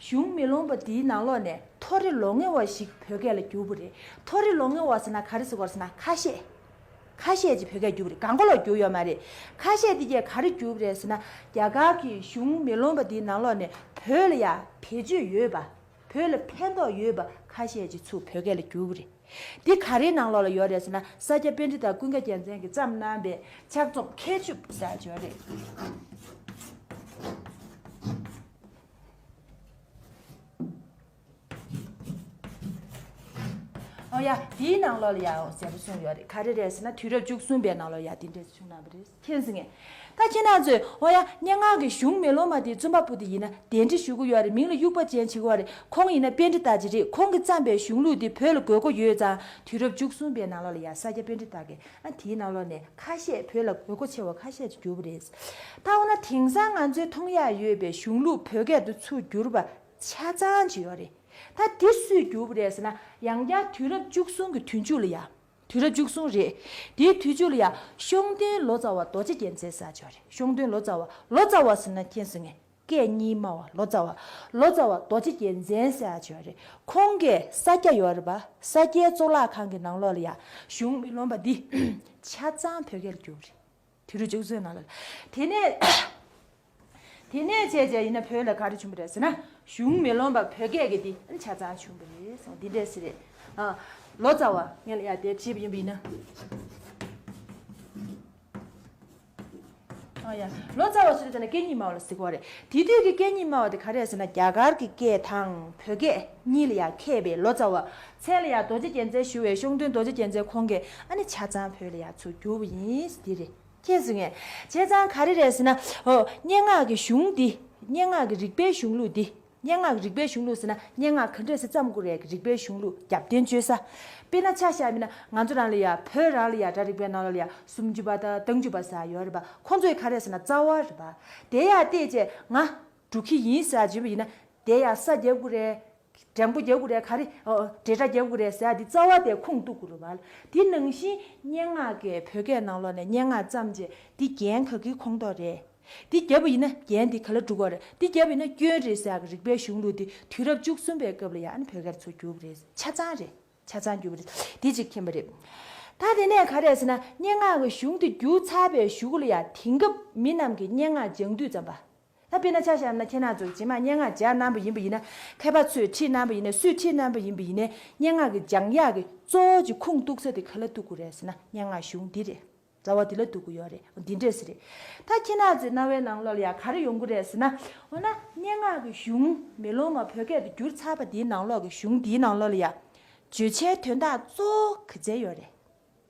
གཞུང་མེ་ལོང་པ་འདིའི་ནང་ལོགས་ནས་མཐོ་རིས་ལོ་ངོ་བ་ཞིག་བོད་སྐད་ལ་བསྒྱུར་བ་རེད། མཐོ་རིས་ལོ་ངོ་བ་ཟེར་ན་ག་རེ་ཟེར་དགོས་རེད་ཟེར་ན་ཁ་ཤས། ཁ་ཤས་ཀྱིས་བོད་སྐད་བསྒྱུར་བ་རེད། གང་ག་ལོག་བསྒྱུར་ཡོད་མ་རེད། ཁ་ཤས་དེ་གས་ག་རེ་བསྒྱུར་བ་རེད་ཟེར་ན། རྒྱ་གར་གྱི་གཞུང་མེ་ལོང་པ་དེའི་ནང་ལོགས་ནས་བོད་ལ་ཡ་བེད་སྤྱོད་ཡོད་པ། བོད་ལ་ཕན་ཐོགས་ཡོད་པ་ཁ་ཤས་ཀྱིས་ཚུར་བོད་སྐད་ལ་བསྒྱུར་བ་རེད། འདི་ག་རེའི་ནང་ལོགས་ལ་ཡོད་རེད་ཟེར་ན། ས་སྐྱ་པཎྜི་ཏ་ཀུན་དགའ་རྒྱལ་མཚན་གྱིས་བརྩམས་གནང་བའི་ཕྱག་རྩོམ་མཁས་ཆུབ་ཟེར་ཡག་ཅིག་ཡོད་རེད། ཨོ་ཡ། དེའི་ནང་ལོགས་ལ་ཡང་ཟེར་བ་གསུངས་ཡོད་རེད། ག་རེ་རེད་ཟེར་ན། དུས་རབས་བཅུ་གསུམ་པའི་ནང་ལོགས་ཡང་དེ་འདྲས་བྱུང་གནང་བ་རེད། མཁྱེན་སོང་ངས། ད་ཁྱེད་རང་ཚོས། ཨོ་ཡ། སྙན་ངག་གི་གཞུང་མེ་ལོང་མ་དེའི་རྩོམ་པ་པོ་དེ་ཡིན་ན་གདན་འདྲེན་ཞུ་གི་ཡོད་རེད། མིང་ལ་དབྱུག་པ་ཅན་བྱེད་ཀྱི་ཡོད་རེད། ཁོང་ཡིན་ན་པཎྜི་ཏ་ཅིག་རེད། ཁོང་གིས་བརྩམས་པའི་གཞུང་ལུགས་དེ་བོད་ལ་དགོས་མཁོ་ཡོད་ཙང་། དུས་རབས་བཅུ་གསུམ་པའི་ནང་ལོགས་ལ་ཡང་ས་སྐྱ་པཎྜི་ཏ་གིས། ཨ། དེའི་ནང་ལོགས་ནས་ཁ་ཤས། བོད་ལ་དགོས་མཁོ་ཆེ་བ་ཁ་ཤས་ཅིག་བསྒྱུར་བ་རེད། ད་འོ་ན་དེང་སང་ང་ཚོའི་མཐོང་ཡག་ཡོད་པའི་གཞུང་ལུགས་བོད་སྐད་དུ་ཚུར་བསྒྱུར་བ་ཆ་ཚང་ཅིག་ཡོད་རེད། ད་དེ་སུས་བསྒྱུར་བ་རེད་ཟེར་ན། ཡང་བསྐྱར་དུས་རབས་བཅུ་གསུམ་གྱི་དུས་མཇུག་ལ་ཡ། དུས་རབས་བཅུ་གསུམ་རེད། དེའི་དུས་མཇུག་ལ་ཡ། ཤོང་སྟོན་ལོ་ཙཱ་བ་རྡོ་རྗེ་རྒྱལ་མཚན་ཟེར་ཡག་ཅིག་ཡོད་རེད། ཤོང་སྟོན་ལོ་ཙཱ་བ། ལོ་ཙཱ་བ་ཟེར་ན་མཁྱེན་སོང་ངས། སྐད་རྙིང་མ་བ་ལོ་ཙཱ་བ། ལོ་ཙཱ་བ་རྡོ་རྗེ་རྒྱལ་མཚན་ཟེར་ཡག་ཅིག་ཡོད་རེད། ཁོང་གིས་ས་སྐྱ་ཡོད་རེད་པ། ས་སྐྱའི་གཙུག་ལག་ཁང་གི་ནང་ལོགས་ལ་ཡ། གཞུང་མེ་ལོང་པ་འདི་ཆ་ཚང་བོད་སྐད་ལ་བསྒྱུར་བ་རེད། དུས་རབས་བཅུ་གསུམ་ནང་ལ། དེ་ནས། དེ་ནས་བྱས་བྱས་ཡིན་ན་བོད་ལ་ག་རེ་བྱུང་བ་རེད་ཟེར་ན། གཞུང་མེ་ལོང་པ་བོད་སྐད་ཀྱི་འདི་ཆ་ཚང་བྱུང་བ་རེད་གསུངས། འདི་འདྲས་ཟེར་རེད། ཨ། ལོ་ཙཱ་བ་ངས་ལ་ཡ་དེབ་བྱས་པ་ཡིན་པ་ཡིན་ན། ཨ་ཡ། ལོ་ཙཱ་བ་ཟེར་དུས་ཙམ་ན་སྐད་རྙིང་མ་བ་ལ་ཟེར་གྱི་ཡོད་རེད། དེ་དུས་ཀྱི་སྐད་རྙིང་མ་བ་དེ་ག་རེ་རེད་ཟེར་ན། རྒྱ་གར་གྱི་སྐད་དང་བོད་སྐད་གཉིས་ལ་ཡ་མཁས་པའི་ལོ་ཙཱ་བ། མཚན་ལ་ཡ་རྡོ་རྗེ་རྒྱལ་མཚན་ཞུ་བའི་ཤོང་སྟོན་རྡོ་རྗེ་རྒྱལ་མཚན་ཁོང་གིས་ཨ་ནི་ཆ་ཚང་བོད་ལ་ཡ་ཚུར་བསྒྱུར་བ་ཡིན་ཟེར་དེ་རེད། མཁྱེན་སོང་ངས། བྱས་ཙང་ག་རེ་རེད་ཟེར་ན། ཨོ། སྙན་ངག་གི་གཞུང་འདི། སྙན་ངག་གི་རིག་པའི་གཞུང་ལུགས་འདི། སྙན་ངག་གི་རིག་པའི་གཞུང་ལུགས་ཟེར་ན། སྙན་ངག་ག་འདྲས་སེ་བརྩམས་དགོས་རེད་ཀྱི་རིག་པའི་གཞུང་ལུགས་རྒྱབ་རྟེན་བཅོལ་ས། དཔེར་ན་ཆ་བཞག་པ་ཡིན་ན། ང་ཚོ་རང་ལ་ཡ། བོད་རང་ལ་ཡ། སྒྲ་རིག་པའི་ནང་ལོགས་ལ་ཡ། སུམ་ཅུ་པ་དང་རྟགས་འཇུག་པ་ཟེར་ཡག་ཡོད་རེད་པ། ཁོང་ཚོས་ག་རེ་ཟེར་ན། རྩ་བ་རེད་པ། དེ་ཡ་བལྟས་བྱས་ང་འབྲུག་ཁྱི་ཡིན་ཟེར་བྱས་པ་ཡིན་ན། དེ་ཡ་ས་རྒྱབ་དགོས་རེད། འགྲེང་བུ་རྒྱག་དགོས་རེད། ག་རེ། ཨོ། འབྲེལ་སྒྲ་རྒྱག་དགོས་རེད་ཟེར་ཡག་འདི་རྩ་བ་དེ་ཁུངས་གཏུགས་དགོས་རེད་པ། དེ་ནང་བཞིན་སྙན་ངག་གི་བོད་སྐད་ནང་ལོགས་ནས་སྙན་ངག་བརྩམས་བྱས་འདི་རྒྱན་ག་གི་ཁོངས་གཏོགས་རེད། འདི་བརྒྱབ་པ་ཡིན་ན་རྒྱན་འདི་ག་ལ་འགྲོ་གི་རེད། འདི་བརྒྱབ་པ་ཡིན་ན་སྐྱོན་རེད་ཟེར་ཡག་གི་རིག་པའི་གཞུང་ལུགས་འདི་དུས་རབས་བཅུ་གསུམ་པའི་སྐབས་ལ་ཡ། ཨ་ནི་བོད་སྐད་ཚུར་བསྒྱུར་བ་རེད། ཆ་ཚང་རེད། ཆ་ཚང་བསྒྱུར་བ་རེད། འདི་གཅིག་མཁྱེན་པ་རེད། ད་དེ་ནས་ག་རེ་ཟེར་ན། སྙན་ངག་གི་གཞུང་འདི་བསྒྱུར་ཚར་བའི་གཞུག་ལ་ཡ། དེང་སྐབས་མི་རྣམས་ཀྱིས་སྙན་ངག་སྦྱང་དུས་ཙམ་པ། ད་དཔེར་ན་ཆ་བཞག་ན། ཁྱེད་རང་ཚོ་རྗེས་མ་སྙན་ངག་སྦྱང་གནང་པ་ཡིན་པ་ཡིན་ན། མཁས་པ་ཚོས་ཁྲིད་གནང་པ་ཡིན་ན། སུས་ཁྲིད་གནང་པ་ཡིན་པ་ཡིན་ནའི། སྙན་ངག་གི་སྦྱང་ཡག་གི་གཙོ་བོ་གཅིག་ཁུངས་གཏུགས་ས་དེ་ག་ལ་གཏུགས་དགོས་རེད་ཟེར་ན། སྙན་ངག་གཞུང་འདི་རེད། རྩ་བ་འདི་ལ་གཏུགས་དགོས་ཡོད་རེད། འདི་འདྲས་ཟེར་རེད། ད་ཁྱེད་རང་ཚོའི་རྣ་བའི་ནང་ལོགས་ལ་ཡ་ག་རེ་ཡོང་གི་རེད་ཟེར་ན། འོ་ན་སྙན་ངག་གི་གཞུང་མེ་ལོང་མ་བོད་སྐད་དུ་བསྒྱུར་ཚར་བ་འདིའི་ནང་ལོགས་ཀྱི་གཞུང་འདིའི་ནང་ལོགས་ལ་ཡ། བརྗོད་བྱའི་དོན་དག་གཙོ་བོ་ག་ཚད་ཡོད་རེད།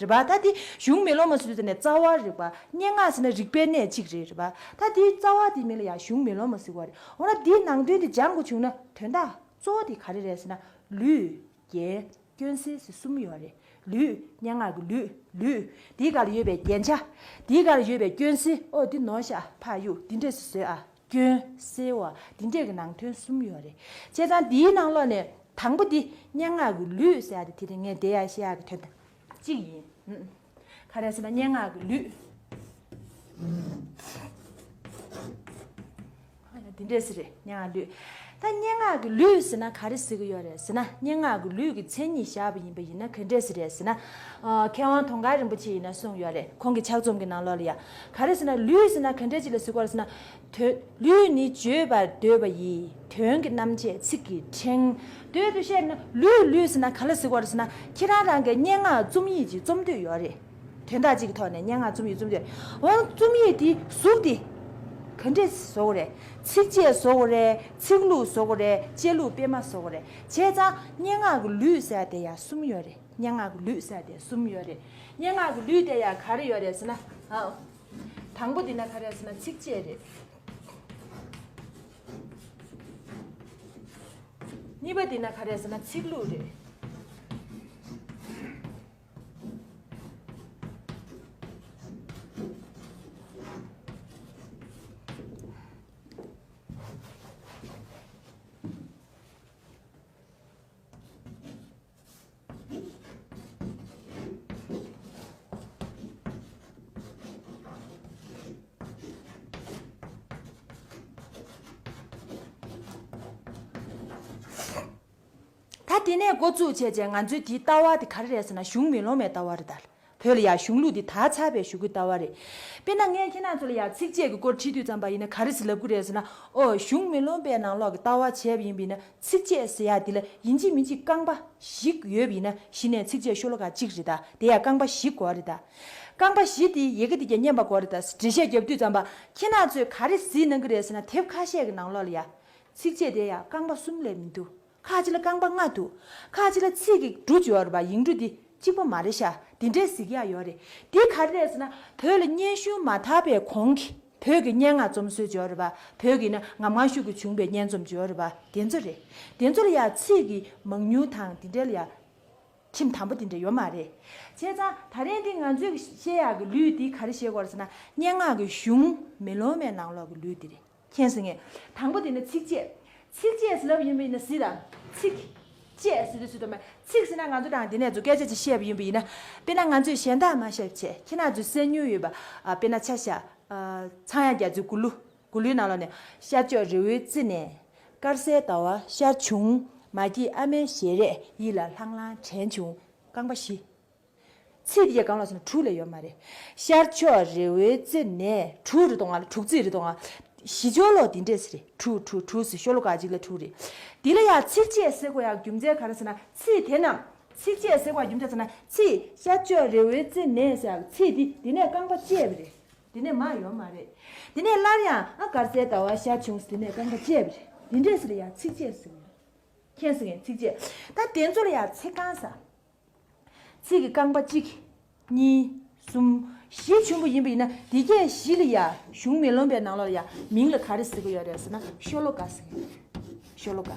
རེད་པ། ད་འདི་གཞུང་མེ་ལོང་མ་ཟེར་དུས་ཙམ་ནས་རྩ་བ་རེད་པ། སྙན་ངག་ཟེར་ན་རིག་པའི་གནས་གཅིག་རེད། རེད་པ། ད་འདིའི་རྩ་བ་འདིའི་མིང་ལ་ཡ་གཞུང་མེ་ལོང་མ་ཟེར་བ་རེད། འོ་ན་འདིའི་ནང་དོན་འདི་སྦྱང་དགོས་བྱུང་ན་དོན་དག་གཙོ་བོ་འདི་ག་རེ་རེད་ཟེར་ན། ལུས། རྒྱན། སྐྱོན་སེལ་ཟེར་གསུམ་ཡོད་རེད། ལུས། སྙན་ངག་གི་ལུས། ལུས། འདིའི་སྒང་ལ་ཡོད་པའི་རྒྱན་ཆ། འདིའི་སྒང་ལ་ཡོད་པའི་སྐྱོན་སེལ། ཨོ། འདི་ནོར་ཤག་ཕར་གཡུག་འདི་འདྲས་སེ་བཟོས་ཨ། སྐྱོན་སེལ་བ། འདི་འདྲས་ཀྱི་ནང་དོན་གསུམ་ཡོད་རེད། བྱས་ཙང་འདིའི་ནང་ལོགས་ནས་དང་པོ་འདི་སྙན་ངག་གི་ལུས་ཟེར་ཡག་དེ། དེ་རིང་ངས་འགྲེལ་ཡག་བཤད་ཡག་གི་དོན་དག་གཅིག་ཡིན། ཨུམ། ག་རེ་ཟེར་ན་སྙན་ངག་གི་ལུས། འདི་འདྲས་ཟེར་རེད། སྙན་ངག་ལུས། ད་སྙན་ངག་གི་ལུས་ཟེར་ན་ག་རེ་ཟེར་གི་ཡོད་རེད་ཟེར་ན། སྙན་ངག་གི་ལུས་ཀྱི་མཚན་ཉིད་བཞག་པ་ཡིན་པ་ཡིན་ན་ག་འདྲས་ཟེར་རེད་ཟེར་ན། ཨ། མཁས་དབང་དུང་དཀར་རིན་པོ་ཆེ་ཡིན་ན་གསུངས་ཡོད་རེད། ཁོང་གི་ཕྱག་རྩོམ་གྱི་ནང་ལོགས་ལ་ཡ། ག་རེ་ཟེར་ན། ལུས་ཟེར་ན་ག་འདྲས་ཅིག་ལ་ཟེར་གི་ཡོད་རེད་ཟེར་ན། དོན། ལུས་ནི་བརྗོད་པར་འདོད་པ་ཡི། དོན་གྱི་རྣམ་བཅད་ཚིག་གི་ཕྲེང་། བསྡུས་ཏེ་བཤད་ན། ལུས་ལུས་ཟེར་ན་ག་ལ་ཟེར་གི་ཡོད་རེད་ཟེར་ན། ཁྱེད་རང་རང་གི་སྙན་ངག་རྩོམ་ཡིག་ཅིག་རྩོམ་འདོད་ཡོད་རེད། དོན་དག་ཅིག་གི་ཐོག་ནས་སྙན་ངག་རྩོམ་ཡིག་རྩོམ་འདོད། འོ་ན་རྩོམ་ཡིག་དེའི་གཟུགས་དེ་ག་འདྲས་བཟོ་དགོས་རེད། ཚིགས་བཅད་བཟོ་དགོས་རེད། ཚིག་ལྷུག་བཟོ་དགོས་རེད། བཅད་ལྷུག་སྤེལ་མ་བཟོ་དགོས་རེད། བྱས་ཙང་སྙན་ངག་གི་ལུས་ཟེར་དེ་ཡ་གསུམ་ཡོད་རེད། སྙན་ངག་གི་ལུས་ཟེར་དེ་གསུམ་ཡོད་རེད། སྙན་ངག་གི་ལུས་དེ་ཡ་ག་རེ་ཡོད་རེད་ཟེར་ན། ཨ། དང་པོ་དེ་ན་ག་རེ་ཟེར་ན་ཚིགས་བཅད་རེད། གཉིས་པ་དེ་ན་ག་རེ་ཟེར་ན་ཚིག་ལྷུག་རེད། ད་དེ་ནས་འགོ་བཙུགས་བྱས་བྱས་ང་ཚོའི་དེའི་ལྟ་བ་དེ་ག་རེ་རེད་ཟེར་ན་གཞུང་མེ་ལོང་མའི་ལྟ་བ་རེད་ད། བོད་ལ་ཡ་གཞུང་ལུགས་འདི་དར་ཚར་བའི་གཞུག་གུའི་ལྟ་བ་རེད། དཔེར་ན་ངས་ཁྱེད་རང་ཚོ་ལ་ཡ་ཚིགས་བཅད་ཀྱི་སྐོར་ཁྲིད་དུས་ཙམ་པ་ཡིན་ན་ག་རེ་ཟེར་ལབ་ཀྱི་རེད་ཟེར་ན། ཨོ་གཞུང་མེ་ལོང་པའི་ནང་ལོགས་ཀྱི་ལྟ་བ་བྱས་པ་ཡིན་པ་ཡིན་ན་ཚིགས་བཅད་ཟེར་ཡ་འདི་ལ་ཡིན་གཅིག་མིན་གཅིག་རྐང་པ་བཞི་ཡོད་པ་ཡིན་ན་གཞི་ནས་ཚིགས་བཅད་ཤོ་ལོ་ཀ་གཅིག་རེད་ད། དེ་ཡ་རྐང་པ་བཞི་དགོས་རེད་ད། རྐང་པ་བཞི་དེ་ཡི་གེ་དེ་གྱད་མཉམ་པ་དགོས་རེད་ད། འགྲེལ་བཤད་རྒྱབ་དུས་ཙམ་པ་ཁྱེད་རང་ཚོས་ག་རེ་གཟིགས་གནང་གི་རེད་ཟེར་ན་དེབ་ཁ་ཤས་ཀྱི་ནང་ལོགས་ལ་ཡ། ཚིགས་བཅད་དེ་ཡ་རྐང་པ་གསུམ་ལས་མི་འདུག་ཁ་ཅིག་ལ་རྐང་པ་ལྔ་འདུག་ཁ་ཅིག་ལ་ཚིག་གི་འབྲུ་ཅིག་ཡོད་རེད་པ། ཡིག་འབྲུ་འདི་གཅིག་པ་མ་རེད་ཤག་དེ་འདྲའི་གཟིགས་ཡག་ཡོད་རེད། འདི་ག་རེ་རེད་ཟེར་ན་བོད་ལ་སྙན་ཞུ་མ་དར་བའི་གོང་གི་བོད་ཀྱི་སྙན་ངག་རྩོམ་སྲོལ་ཅིག་ཡོད་རེད་པ། བོད་ཀྱི་ན་ངམ་ངམ་ཤུགས་ཀྱིས་བྱུང་བའི་སྙན་རྩོམ་ཅིག་ཡོད་རེད་པ། དེ་ཚོ་རེད། དེ་ཚོ་ལ་ཡ་ཚིག་གི་མང་ཉུང་དང་དེ་འདྲའི་ལ་ཡ་ཁྲིམས་དམ་པོ་དེ་འདྲ་ཡོད་མ་རེད། བྱས་ཙང་ད་རིང་འདི་ང་ཚོས་བཤད་ཡག་གི་ལུས་འདི་ག་རེ་བཤད་དགོས་རེད་ཟེར་ན་སྙན་ངག་གི་གཞུང་མེ་ལོང་མའི་ནང་ལོགས་ཀྱི་ལུས་འདི་རེད། མཁྱེན་སོང་ངས། དང་པོ་དེ་ནི་ཚིགས་བཅད། ཚིགས་བཅད་ཟེར་ལབ་ཡིན་པ་ཡིན་ན་གཟིགས་དང་། ཚིགས་བཅད་ཟེར་དུས་ཚོད་དུ་མ་ཚིགས་ཟེར་ན་ང་ཚོ་དང་དེ་ནས་ཚོ་སྐད་ཆ་ཅིག་བཤད་པ་ཡིན་པ་ཡིན་ན། དཔེར་ན་ང་ཚོས་གཞན་དག་མ་བཤད་བྱས་ཁྱེད་རང་ཚོས་གསན་མྱོང་ཡོད་པ། ཨ་དཔེར་ན་ཆ་བཞག་ཨ་ཚངས་དབྱངས་རྒྱ་མཚོའི་མགུར་གླུ། མགུར་གླུའི་ནང་ལོགས་ནས། ཤར་ཕྱོགས་རི་བོའི་རྩེ་ནས། དཀར་གསལ་ཟླ་བ་ཤར་བྱུང་། མ་སྐྱེས་ཨ་མའི་ཞལ་རས། ཡིད་ལ་ལྷང་ལྷང་དྲན་བྱུང་། རྐང་པ་བཞི། ཚིག་དེ་གང་ལ་ཟེར་ན་དྲུག་ལས་ཡོད་མ་རེད། ཤར་ཕྱོགས་རི་བོའི་རྩེ་ནས། དྲུག་རེད་དོ་ང་། དྲུག་ཚིག་རེད་དོ་ང་། བཞི་ཅོག་ལོག་དེ་འདྲས་རེད། དྲུག་དྲུག་དྲུག་ཟེར་ཤོ་ལོ་ཀ་གཅིག་ལ་དྲུག་རེད། དེ་ལ་ཡང་ཚིགས་བཅད་ཟེར་དགོས་ཡག་རྒྱུ་མཚན་ག་རེ་ཟེར་ན་ཚིག་དེ་རྣམས་ཚིགས་བཅད་ཟེར་དགོས་ཡག་རྒྱུ་མཚན་ཟེར་ན་ཚིག་ཤར་ཕྱོགས་རི་བོའི་རྩེ་ནས་ཟེར་ཡག་ཚིག་དེ་དེ་ནས་རྐང་པ་བཅད་པ་རེད། དེ་ནས་མར་ཡོད་མ་རེད། དེ་ནས་སླར་ཡང་ཨ་དཀར་གསལ་ཟླ་བ་ཤར་བྱུང་ཟེར་དེ་ནས་རྐང་པ་བཅད་པ་རེད། དེ་འདྲས་ཟེར་ཡག་ཚིགས་བཅད་ཟེར་བ་རེད། མཁྱེན་སོང་ངས། ཚིགས་བཅད། ད་དེ་ཚོ་ལ་ཡང་ཚིག་རྐང་ཟེར། ཚིག་གི་རྐང་པ་གཅིག་གཉིས། གསུམ། བཞི་བྱུང་བ་ཡིན་པ་ཡིན་ན་དེ་གས་བཞི་ལ་ཡ་གཞུང་མེ་ལོང་པའི་ནང་ལོགས་ལ་ཡ་མིང་ལ་ག་རེ་ཟེར་གི་ཡོད་རེད་ཟེར་ན་ཤོ་ལོ་ཀ་ཟེར་གི་ཡོད་རེད། ཤོ་ལོ་ཀ་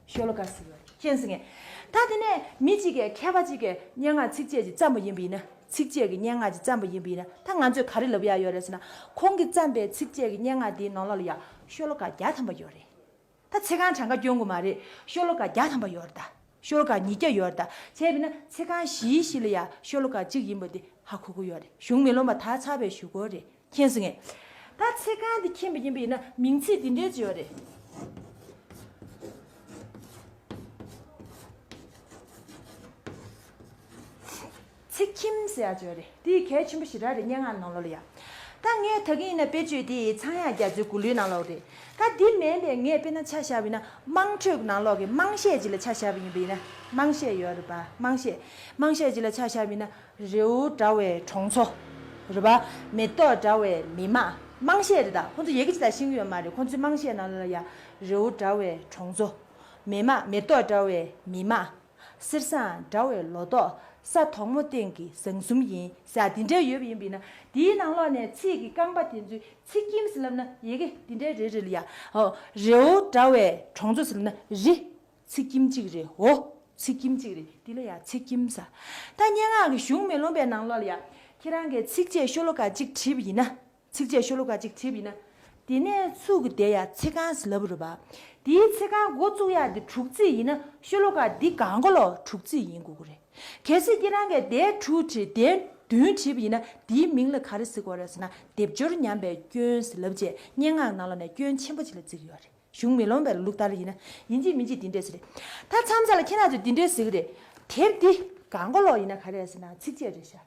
ཤོ་ལོ་ཀ་ཟེར་གི་ཡོད་རེད། མཁྱེན་སོང་ངས། ད་དེ་ནས་མི་གཅིག་གིས་མཁས་པ་གཅིག་གིས་སྙན་ངག་ཚིགས་བཅད་ཅིག་བརྩམས་པ་ཡིན་པ་ཡིན་ན། ཚིགས་བཅད་ཀྱི་སྙན་ངག་ཅིག་བརྩམས་པ་ཡིན་པ་ཡིན་ན་ད་ང་ཚོས་ག་རེ་ལབ་ཡ་ཡོད་རེད་ཟེར་ན་ཁོང་གིས་བརྩམས་པའི་ཚིགས་བཅད་ཀྱི་སྙན་ངག་དེའི་ནང་ལོགས་ལ་ཡ་ཤོ་ལོ་ཀ་བརྒྱ་ཐམ་པ་ཡོད་རེད། ད་ཚིག་རྐང་གྲངས་ཀ་སྐྱོན་དགོས་མ་རེད། ཤོ་ལོ་ཀ་བརྒྱ་ཐམ་པ་ཡོད་རེད་ད། ཤོ་ལོ་ཀ་ཉིས་བརྒྱ་ཡོད་རེད་ད། བྱས་པས་ན་ཚིག་རྐང་བཞིའི་གཞི་ལ་ཡ་ཤོ་ལོ་ཀ་གཅིག་ཡིན་པ་དེ་ཧ་གོ་གི་ཡོད་རེད། གཞུང་མེ་ལོང་པ་དར་ཚར་བའི་གཞུག་གུ་རེད། མཁྱེན་སོང་ངས། ད་ཚིག་རྐང་འདི་མཁྱེན་པ་ཡིན་པ་ཡིན་ན་མིང་ཚིག་འདི་འདྲའི་ཅིག་ཡོད་རེད། ཚིག་ཁྱིམ་ཟེར་ཡག་ཅིག་ཡོད་རེད། འདི་གལ་ཆེན་པོ་ཞེ་དྲག་རེད། སྙན་ངག་ནང་ལོགས་ལ་ཡ། ད་ངས་ད་གིན་ཡིན་ན་དཔེ་བརྗོད་འདི་ཚངས་དབྱངས་རྒྱ་མཚོའི་མགུར་གླུའི་ནང་ལོགས་རེད། ད་འདི་མིན་པའི་ངས་དཔེར་ན་ཆ་བཞག་པ་ཡིན་ན་དམངས་ཁྲོད་ཀྱི་ནང་ལོགས་ཀྱི་དམངས་གཞས་ཅིག་ལ་ཆ་བཞག་པ་ཡིན་པ་ཡིན་ན། དམངས་གཞས་ཡོད་རེད་པ། དམངས་གཞས། དམངས་གཞས་ཅིག་ལ་ཆ་བཞག་པ་ཡིན་ན་རི་བོ་འདྲ་བའི་གྲོང་ཚོ། རེད་པ། མེ་ཏོག་འདྲ་བའི་མི་དམངས། དམངས་གཞས་རེད་ད། ཁོང་ཚོ་ཡི་གེ་ཅིག་ད་ཤེས་ཀྱི་ཡོད་མ་རེད། ཁོང་ཚོའི་དམངས་གཞས་ནང་ལོགས་ལ་ཡ་རི་བོ་འདྲ་བའི་གྲོང་ཚོ། མི་དམངས། མེ་ཏོག་འདྲ་བའི་མི་དམངས། གསེར་སྲང་འདྲ་བའི་ལོ་ཏོག་ས་དོག་མོ་སྟེང་གི་ཟངས་གསུམ་ཡིན་ཟེར་འདི་འདྲའི་ཡོད་པ་ཡིན་པ་ཡིན་ན། འདིའི་ནང་ལོགས་ནས་ཚིག་གི་རྐང་པ་དེ་ཚོའི་ཚིག་ཁྱིམ་ཟེར་ལབ་ན་ཡི་གེ་འདི་འདྲའི་རེ་རེ་ལ་ཡ། ཨོ། རི་བོ་འདྲ་བའི་གྲོང་ཚོ་ཟེར་ལབ་ན་རི། ཚིག་ཁྱིམ་གཅིག་རེད། འོ། ཚིག་ཁྱིམ་གཅིག་རེད། འདི་ལ་ཡ་ཚིག་ཁྱིམ་ཟེར། ད་སྙན་ངག་གི་གཞུང་མེ་ལོང་པའི་ནང་ལོགས་ལ་ཡ། ཁྱེད་རང་གིས་ཚིགས་བཅད་ཤོ་ལོ་ཀ་གཅིག་བྲིས་པ་ཡིན་ན། ཚིགས་བཅད་ཤོ་ལོ་ཀ་གཅིག་བྲིས་པ་ཡིན་ན། དེ་ནས་ཚུགས་ཀྱི་དེ་ཡ་ཚིག་རྐང་ཟེར་ལབ་རེད་པ། དེའི་ཚིག་རྐང་འགོ་བཙུགས་ཡག་དེ་དྲུག་ཚིག་ཡིན་ན་ཤོ་ལོ་ཀ་འདི་གང་ག་ལོག་དྲུག་ཚིག་ཡིན་དགོས་ཀྱི་རེད། གལ་སྲིད་ཁྱེད་རང་གིས་དེ་དྲུག་བྲིས་དེ་བདུན་བྲིས་པ་ཡིན་ན་དེའི་མིང་ལ་ག་རེ་ཟེར་དགོས་རེད་ཟེར་ན་སྡེབ་སྦྱོར་ཉམས་པའི་སྐྱོན་ཟེར་ལབ་བྱས་སྙན་ངག་ནང་ལོགས་ནས་སྐྱོན་ཆེན་པོ་ཅིག་ལ་བརྩི་གི་ཡོད་རེད། གཞུང་མེ་ལོང་པའི་ལུགས་ལྟར་ཡིན་ན་ཡིན་གཅིག་མིན་གཅིག་འདི་འདྲས་ཟེར་རེད། ད་མཚམས་མཚམས་ལ་ཁྱེད་རང་ཚོས་འདི་འདྲས་ཟེར་གི་རེད། དེབ་འདི་གང་ག་ལོག་ཡིན་ན་ག་རེ་ཟེར་ན་ཚིགས་བཅད་རེད་ཤག་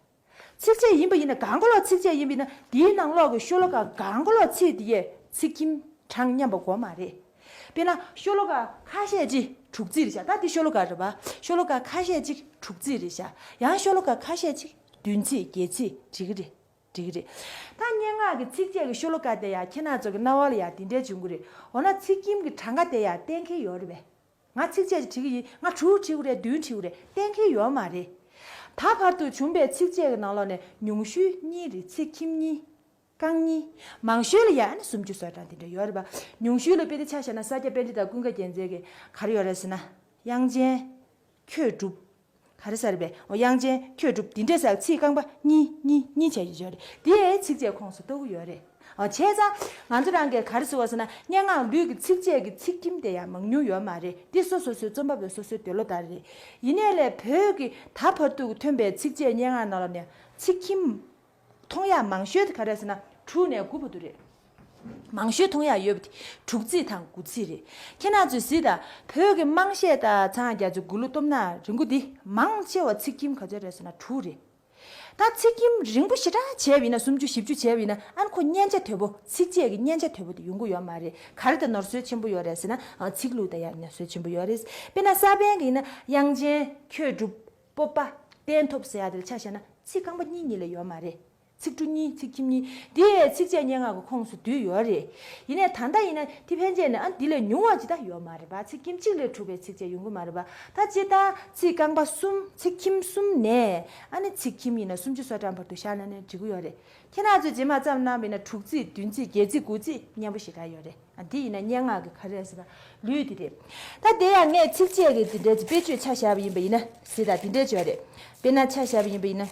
ཚིགས་བཅད་ཡིན་པ་ཡིན་ན་གང་ག་ལོག་ཚིགས་བཅད་ཡིན་པ་ཡིན་ན་དེའི་ནང་ལོགས་ཀྱི་ཤོ་ལོ་ཀ་གང་ག་ལོག་ཚིག་དེ་ཡས་ཚིག་ཁྱིམ་གྲངས་མཉམ་པ་དགོས་མ་རེད། དཔེར་ན་ཤོ་ལོ་ཀ་ཁ་ཤས་ཅིག་དྲུག་ཚིག་རེད་ཤག་ད་འདི་ཤོ་ལོ་ཀ་རེད་པ། ཤོ་ལོ་ཀ་ཁ་ཤས་ཅིག་དྲུག་ཚིག་རེད་ཤག་ཡང་ཤོ་ལོ་ཀ་ཁ་ཤས་ཅིག་བདུན་ཚིག་བརྒྱད་ཚིག་འགྲིག་གི་རེད། འགྲིག་གི་རེད། ད་སྙན་ངག་གི་ཚིགས་བཅད་ཀྱི་ཤོ་ལོ་ཀ་དེ་ཡང་ཁྱེད་རང་ཚོ་གི་རྣ་བ་ལ་ཡང་དེ་འདྲས་བྱུང་གི་རེད། འོ་ན་ཚིག་ཁྱིམ་གྱི་གྲངས་ཀ་དེ་ཡང་གཏན་འཁེལ་ཡོད་རེད་པས། ང་ཚིགས་བཅད་ཅིག་བྲིས་ཀྱི་ཡིན། ང་དྲུག་བྲིས་དགོས་རེད། བདུན་བྲིས་དགོས་རེད། གཏན་འཁེལ་ཡོད་མ་རེད། ད་བར་དུ་བྱུང་བའི་ཚིགས་བཅད་ཀྱི་ནང་ལོགས་ནས་ཉུང་ཤོས་གཉིས་རེད། ཚིག་ཁྱིམ་གཉིས། རྐང་གཉིས། མང་ཤོས་ལ་ཡང་ཨ་ནི་སུམ་ཅུ་སོ་གྲངས་དེ་འདྲ་ཡོད་རེད་པ། ཉུང་ཤོས་ལ་དཔེ་དེ་ཆ་བཞག་ན་ས་སྐྱ་པཎྜི་ཏ་ཀུན་དགའ་རྒྱལ་མཚན་གྱིས་ག་རེ་ཡོད་རེད་ཟེར་ན། དབྱངས་ཅན། ཁྱོད་སྒྲུབ། ག་རེ་ཟེར་བས། འོ་དབྱངས་ཅན་ཁྱོད་སྒྲུབ་འདི་འདྲས་ཟེར་ཚིག་རྐང་པ་གཉིས་གཉིས་གཉིས་བྱས་ཡོད་རེད། དེ་ཚིགས་བཅད་ཁོངས་སུ་གཏོགས་ཀྱི་ཡོད་རེད། འོ་བྱས་ཙང་ང་ཚོ་རང་གིས་ག་རེ་ཟེར་བ་ཟེར་ན་སྙན་ངག་ལུས་ཀྱི་ཚིགས་བཅད་ཀྱི་ཚིག་ཁྱིམ་དེ་ཡང་མང་ཉུང་ཡོད་མ་རེད། འདི་སོ་སོ་སོའི་རྩོམ་པ་པོས་སོ་སོའི་འདོད་བློ་ལྟར་རེད། ཡིན་ནའི་ལས་བོད་ཀྱི་ད་བར་དུ་ཐོན་པའི་ཚིགས་བཅད་སྙན་ངག་ནང་ལ་ནས་ཚིག་ཁྱིམ་མཐོང་ཡག་མང་ཤོས་དེ་ག་རེ་ཟེར་ན་དྲུག་ནས་དགུ་བར་དུ་རེད། མང་ཤོས་མཐོང་ཡག་ཡོད་པ་དེ་དྲུག་ཚིགས་དང་དགུ་ཚིགས་རེད། ཁྱེད་རང་ཚོས་གཟིགས་དང་། བོད་ཀྱི་དམངས་གཞས་དང་ཚངས་དབྱངས་རྒྱ་མཚོའི་མགུར་གླུ་གཏུམ་ནག་རིང་པོ་འདི་མང་ཆེ་བ་ཚིག་ཁྱིམ་ག་ཚོད་རེད་ཟེར་ན་དྲུག་རེད། ད་ཚིག་ཁྱིམ་རིང་པོ་ཞེ་དྲག་བྱས་པ་ཡིན་ན། སུམ་ཅུ་བཞི་བཅུ་བྱས་པ་ཡིན་ན། ཨ་ནི་ཁོ་སྙན་ཆ་དོད་པོ། ཚིགས་བཅད་ཀྱི་སྙན་ཆ་དོད་པོ་དེ་ཡོང་གི་ཡོད་མ་རེད། ག་རེ་དང་ནོར་སྲོལ་ཆེན་པོ་ཡོད་རེད་ཟེར་ན། ཨ། ཚིག་ལྷུག་དང་ཡང་ནོར་སྲོལ་ཆེན་པོ་ཡོད་རེད། དཔེར་ན་ས་པཎ་གྱི་ཡིན་ན། དབྱངས་ཅན་ཁྱོད་སྒྲུབ། སྤོབས་པ་བརྟན་ཐོབ་ཟེར་ཡག་དེ་ལ་ཆ་བཞག་ན་ཚིག་རྐང་པ་གཉིས་གཉིས་ལས་ཡོད་མ་རེད། ཚིག་འབྲུ་གཉིས། ཚིག་ཁྱིམ་གཉིས། དེ་ཚིགས་བཅད་སྙན་ངག་གི་ཁོངས་སུ་འདུས་ཡོད་རེད། ཡིན་ནའི་ད་ལྟ་ཡིན་ན་དེ་ཕན་ཆད་ནས། ཨ། འདི་ལས་ཉུང་བ་ཅིག་ད་ཡོད་མ་རེད་པ། ཚིག་ཁྱིམ་གཅིག་ལས་གྲུབ་པའི་ཚིགས་བཅད་ཡོང་གི་མ་རེད་པ། ད་སྤྱིར་བཏང་ཚིག་རྐང་པ་གསུམ། ཚིག་ཁྱིམ་གསུམ་ནས། ཨ་ནི་ཚིག་ཁྱིམ་ཡིན་ན་སུམ་ཅུ་སོ་གྲངས་བར་དུ་བཞག་ན་ནས་འགྲིག་གི་ཡོད་རེད། ཁྱེད་རང་ཚོས་རྗེས་མ་བརྩམས་གནང་བ་ཡིན་ན། དྲུག་ཚིགས། བདུན་ཚིགས། བརྒྱད་ཚིགས། དགུ་ཚིགས། སྙན་པོ་ཞེ་དྲག་ཡོད་རེད། ཨ། འདི་ཡིན་ན་སྙན་ངག་གི་ག་རེ་ཟེར་ན་ལུས་འདི་རེད། ད་དེ་ཡང་ངས་ཚིགས་བཅད་ཀྱི་འདི་འདྲའི་དཔེ་བརྗོད་ཆ་བཞག་པ་ཡིན་པ་ཡིན་ན་ཟེར་ད། འདི་འདྲའི་བརྗོད་རེད། དཔེར་ན་ཆ་བཞག་པ་ཡིན་པ་ཡིན་ན།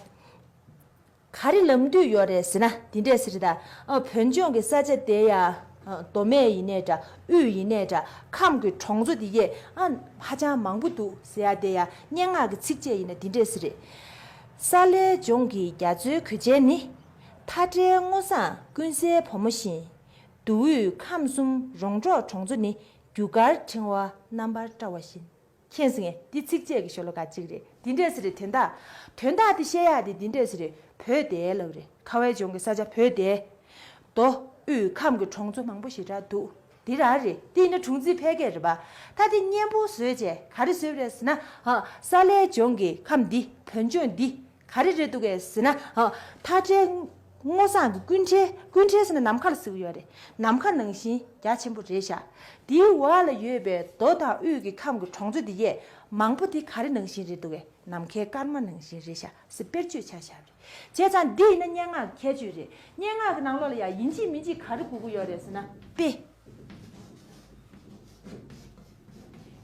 ག་རེ་ལབ་འདོད་ཡོད་རེད་ཟེར་ན། འདི་འདྲས་ཟེར་ད། ཨ། བོད་ལྗོངས་ཀྱི་ས་ཆ་དེ་ཡ། ཨ། མདོ་སྨད་ཡིན་ནའི་འདྲ། དབུས་ཡིན་ནའི་འདྲ། ཁམས་ཀྱི་གྲོང་ཚོ་འདི་ཡས། ཨ། ཧ་ཅང་མང་པོ་འདུག་ཟེར་ཡ་དེ་ཡ། སྙན་ངག་གི་ཚིགས་བཅད་ཡིན་ན་འདི་འདྲས་ཟེར་རེད། ས་ལའི་ལྗོངས་ཀྱི་རྒྱ་མཚོའི་གོས་ཆེན་ནི། མཐའ་བྲལ་སྔོ་བསངས་ཀུན་གསལ་བུ་མོ་བཞིན། མདོ་དབུས་ཁམས་གསུམ་རོང་འབྲོག་གྲོང་ཚོ་ནི། རྒྱུ་སྐར་ཕྲེང་བ་རྣམ་པར་བཀྲ་བ་བཞིན། མཁྱེན་སོང་ངས། འདི་ཚིགས་བཅད་ཀྱི་ཤོ་ལོ་ཀ་གཅིག་རེད། འདི་འདྲས་ཟེར་རེད། དོན་དག་དོན་དག་འདི་བཤད་ཡག་དེ་འདི་འདྲས་ཟེར་རེད། བོད་དེ་ལབ་རེད། ཁ་བའི་ལྗོངས་ཀྱི་ས་ཆ་བོད་དེ། མདོ་དབུས་ཁམས་ཀྱི་གྲོང་ཚོ་མང་པོ་ཞེ་དྲག་འདུག་འདི་རང་རེད། འདི་ཡིན་ན་དྲུང་འཚིག་ཕལ་སྐད་རེད་པ། ད་འདི་སྙན་པོ་བཟོས་བྱས་ག་རེ་བཟོས་རེད་ཟེར་ན། ཧ། ས་ལའི་ལྗོངས་ཀྱི་ཁམས་འདི། བོད་ལྗོངས་འདི། ག་རེ་རེད་འདུག་གས་ཟེར་ན། ཧ། མཐའ་བྲལ་སྔོ་བསངས་ཀྱི་སྐུ་འཕྲེང་། སྐུ་འཕྲེང་ཟེར་ན་ནམ་མཁའ་ལ་ཟེར་གྱི་ཡོད་རེད། ནམ་མཁའ་ནང་བཞིན་རྒྱ་ཆེན་པོ་རེད་ཤག་དེའི་འོག་ལ་ཡོད་པའི་མདོ་དང་དབུས་ཀྱི་ཁམས་ཀྱི་གྲོང་ཚོ་འདི་ཡས་མང་པོ་དེ་ག་རེ་ནང་བཞིན་རེད་འདུག་གས། ནམ་མཁའི་སྐར་མ་ནང་བཞིན་རེད་ཤག་ཟེར་དཔེར་བརྗོད་ཆ་བཞག་པ་རེད། བྱས་ཙང་འདི་ཡིན་ན་སྙན་ངག་གི་ཁྱད་ཆོས་རེད། སྙན་ངག་གི་ནང་ལོགས་ལ་ཡ་ཡིན་གཅིག་མིན་གཅིག་ག་རེ་དགོས་ཀྱི་ཡོད་རེད་ཟེར་ན། དཔེ།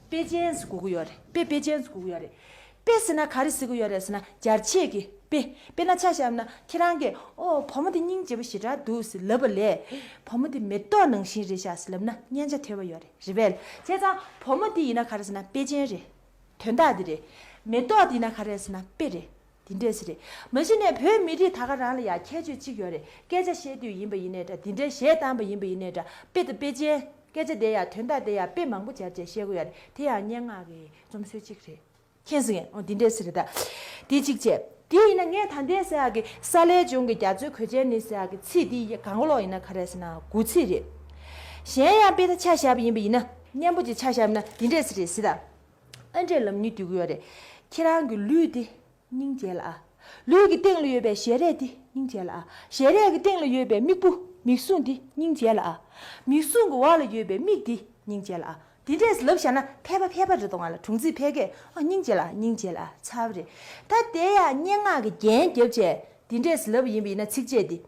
དཔེ་ཅན་ཟེར་དགོས་ཀྱི་ཡོད་རེད། དཔེ། དཔེ་ཅན་ཟེར་དགོས་ཀྱི་ཡོད་རེད། དཔེ་ཟེར་ན་ག་རེ་ཟེར་གྱི་ཡོད་རེད་ཟེར་ན། སྦྱར་བྱེད་ཀྱི་དཔེ། དཔེར་ན་ཆ་བཞག་ན། ཁྱེད་རང་གིས། ཨོ། བུ་མོ་དེ་སྙིང་རྗེ་པོ་ཞེ་དྲག་འདུག་ཟེར་ལབ་པ་ལས། བུ་མོ་དེ་མེ་ཏོག་ནང་བཞིན་རེད་ཤག་ཟེར་ལབ་ན་སྙན་ཆ་དོད་པོ་ཡོད་རེད། རེད་པས། བྱས་ཙང་བུ་མོ་དེ་ཡིན་ན་ག་རེ་ཟེར་ན་དཔེ་ཅན་རེད། དོན་དག་འདི་རེད། མེ་ཏོག་འདི་ན་ག་རེ་ཟེར་ན་དཔེ་རེད། འདི་འདྲས་རེད། མ་གཞི་ནས་བོད་མི་རིགས་ད་ག་རང་ལ་ཡ་ཁྱད་ཆོས་གཅིག་ཡོད་རེད། སྐད་ཆ་བཤད་དུས་ཡིན་པ་ཡིན་ནའི་འདྲ། འདི་འདྲའི་གཞས་བཏང་པ་ཡིན་པ་ཡིན་ནའི་འདྲ། དཔེ་དང་དཔེ་ཅན། སྐད་ཆ་དེ་ཡ། དོན་དག་དེ་ཡ་དཔེ་མང་པོ་སྦྱར་བྱས་བཤད་ཀྱི་ཡོད་རེད། དེ་ཡང་སྙན་ངག་གི་རྩོམ་སྲོལ་གཅིག་རེད། མཁྱེན་སོང་ངས། འོ། འདི་འདྲས་རེད་ད། འདི་གཅིག་བྱས། དེ་ཡིན་ན་ངས་ད་ལྟའི་ཟེར་ཡག་གི་ས་ལའི་ལྗོངས་ཀྱི་རྒྱ་མཚོའི་གོས་ཆེན་ནི་ཟེར་ཡག་གི་ཚིག་འདི་གང་ལོག་ཡིན་ན་ག་རེ་ཟེར་ན་དགུ་ཚིགས་རེད། གཞན་ཡང་དཔེ་ད་ཆ་བཞག་པ་ཡིན་པ་ཡིན་ན། སྙན་པོ་ཅིག་ཆ་བཞག་པ་ན་འདི་འདྲས་རེད་ཟེར་ད། ཨ་འདྲས་ལབ་སྙིང་འདོད་ཀྱི་ཡོད་རེད། ཁྱེད་རང་གི་ལུས་འདི་སྙིང་རྗེ་ལ་ཨ། ལུས་ཀྱི་སྟེང་ལ་ཡོད་པའི་ཞལ་རས་འདི་སྙིང་རྗེ་ལ་ཨ། ཞལ་རས་ཀྱི་སྟེང་ལ་ཡོད་པའི་མིག་སྤུ། མིག་ཟུང་འདི་སྙིང་རྗེ་ལ་ཨ། མིག་ཟུང་གི་འོག་ལ་ཡོད་པའི་མིག་འདི་སྙིང་རྗེ་ལ་ཨ། འདི་འདྲས་ལབ་བཞག་ན་ཕལ་པ་ཕལ་པ་རེད་དོ། ང་ལ་དྲུང་འཚིག་ཕལ་སྐད། ཨ། སྙིང་རྗེ་ལ་ཨ། སྙིང་རྗེ་ལ་ཨ། ཚར་བ་རེད། ད་དེ་ཡང་སྙན་ངག་གི་རྒྱན་བརྒྱབ་བྱས་འདི་འདྲས་ལབ་ཡིན་པ་ཡིན་ན། ཚིགས་བཅད་འདི།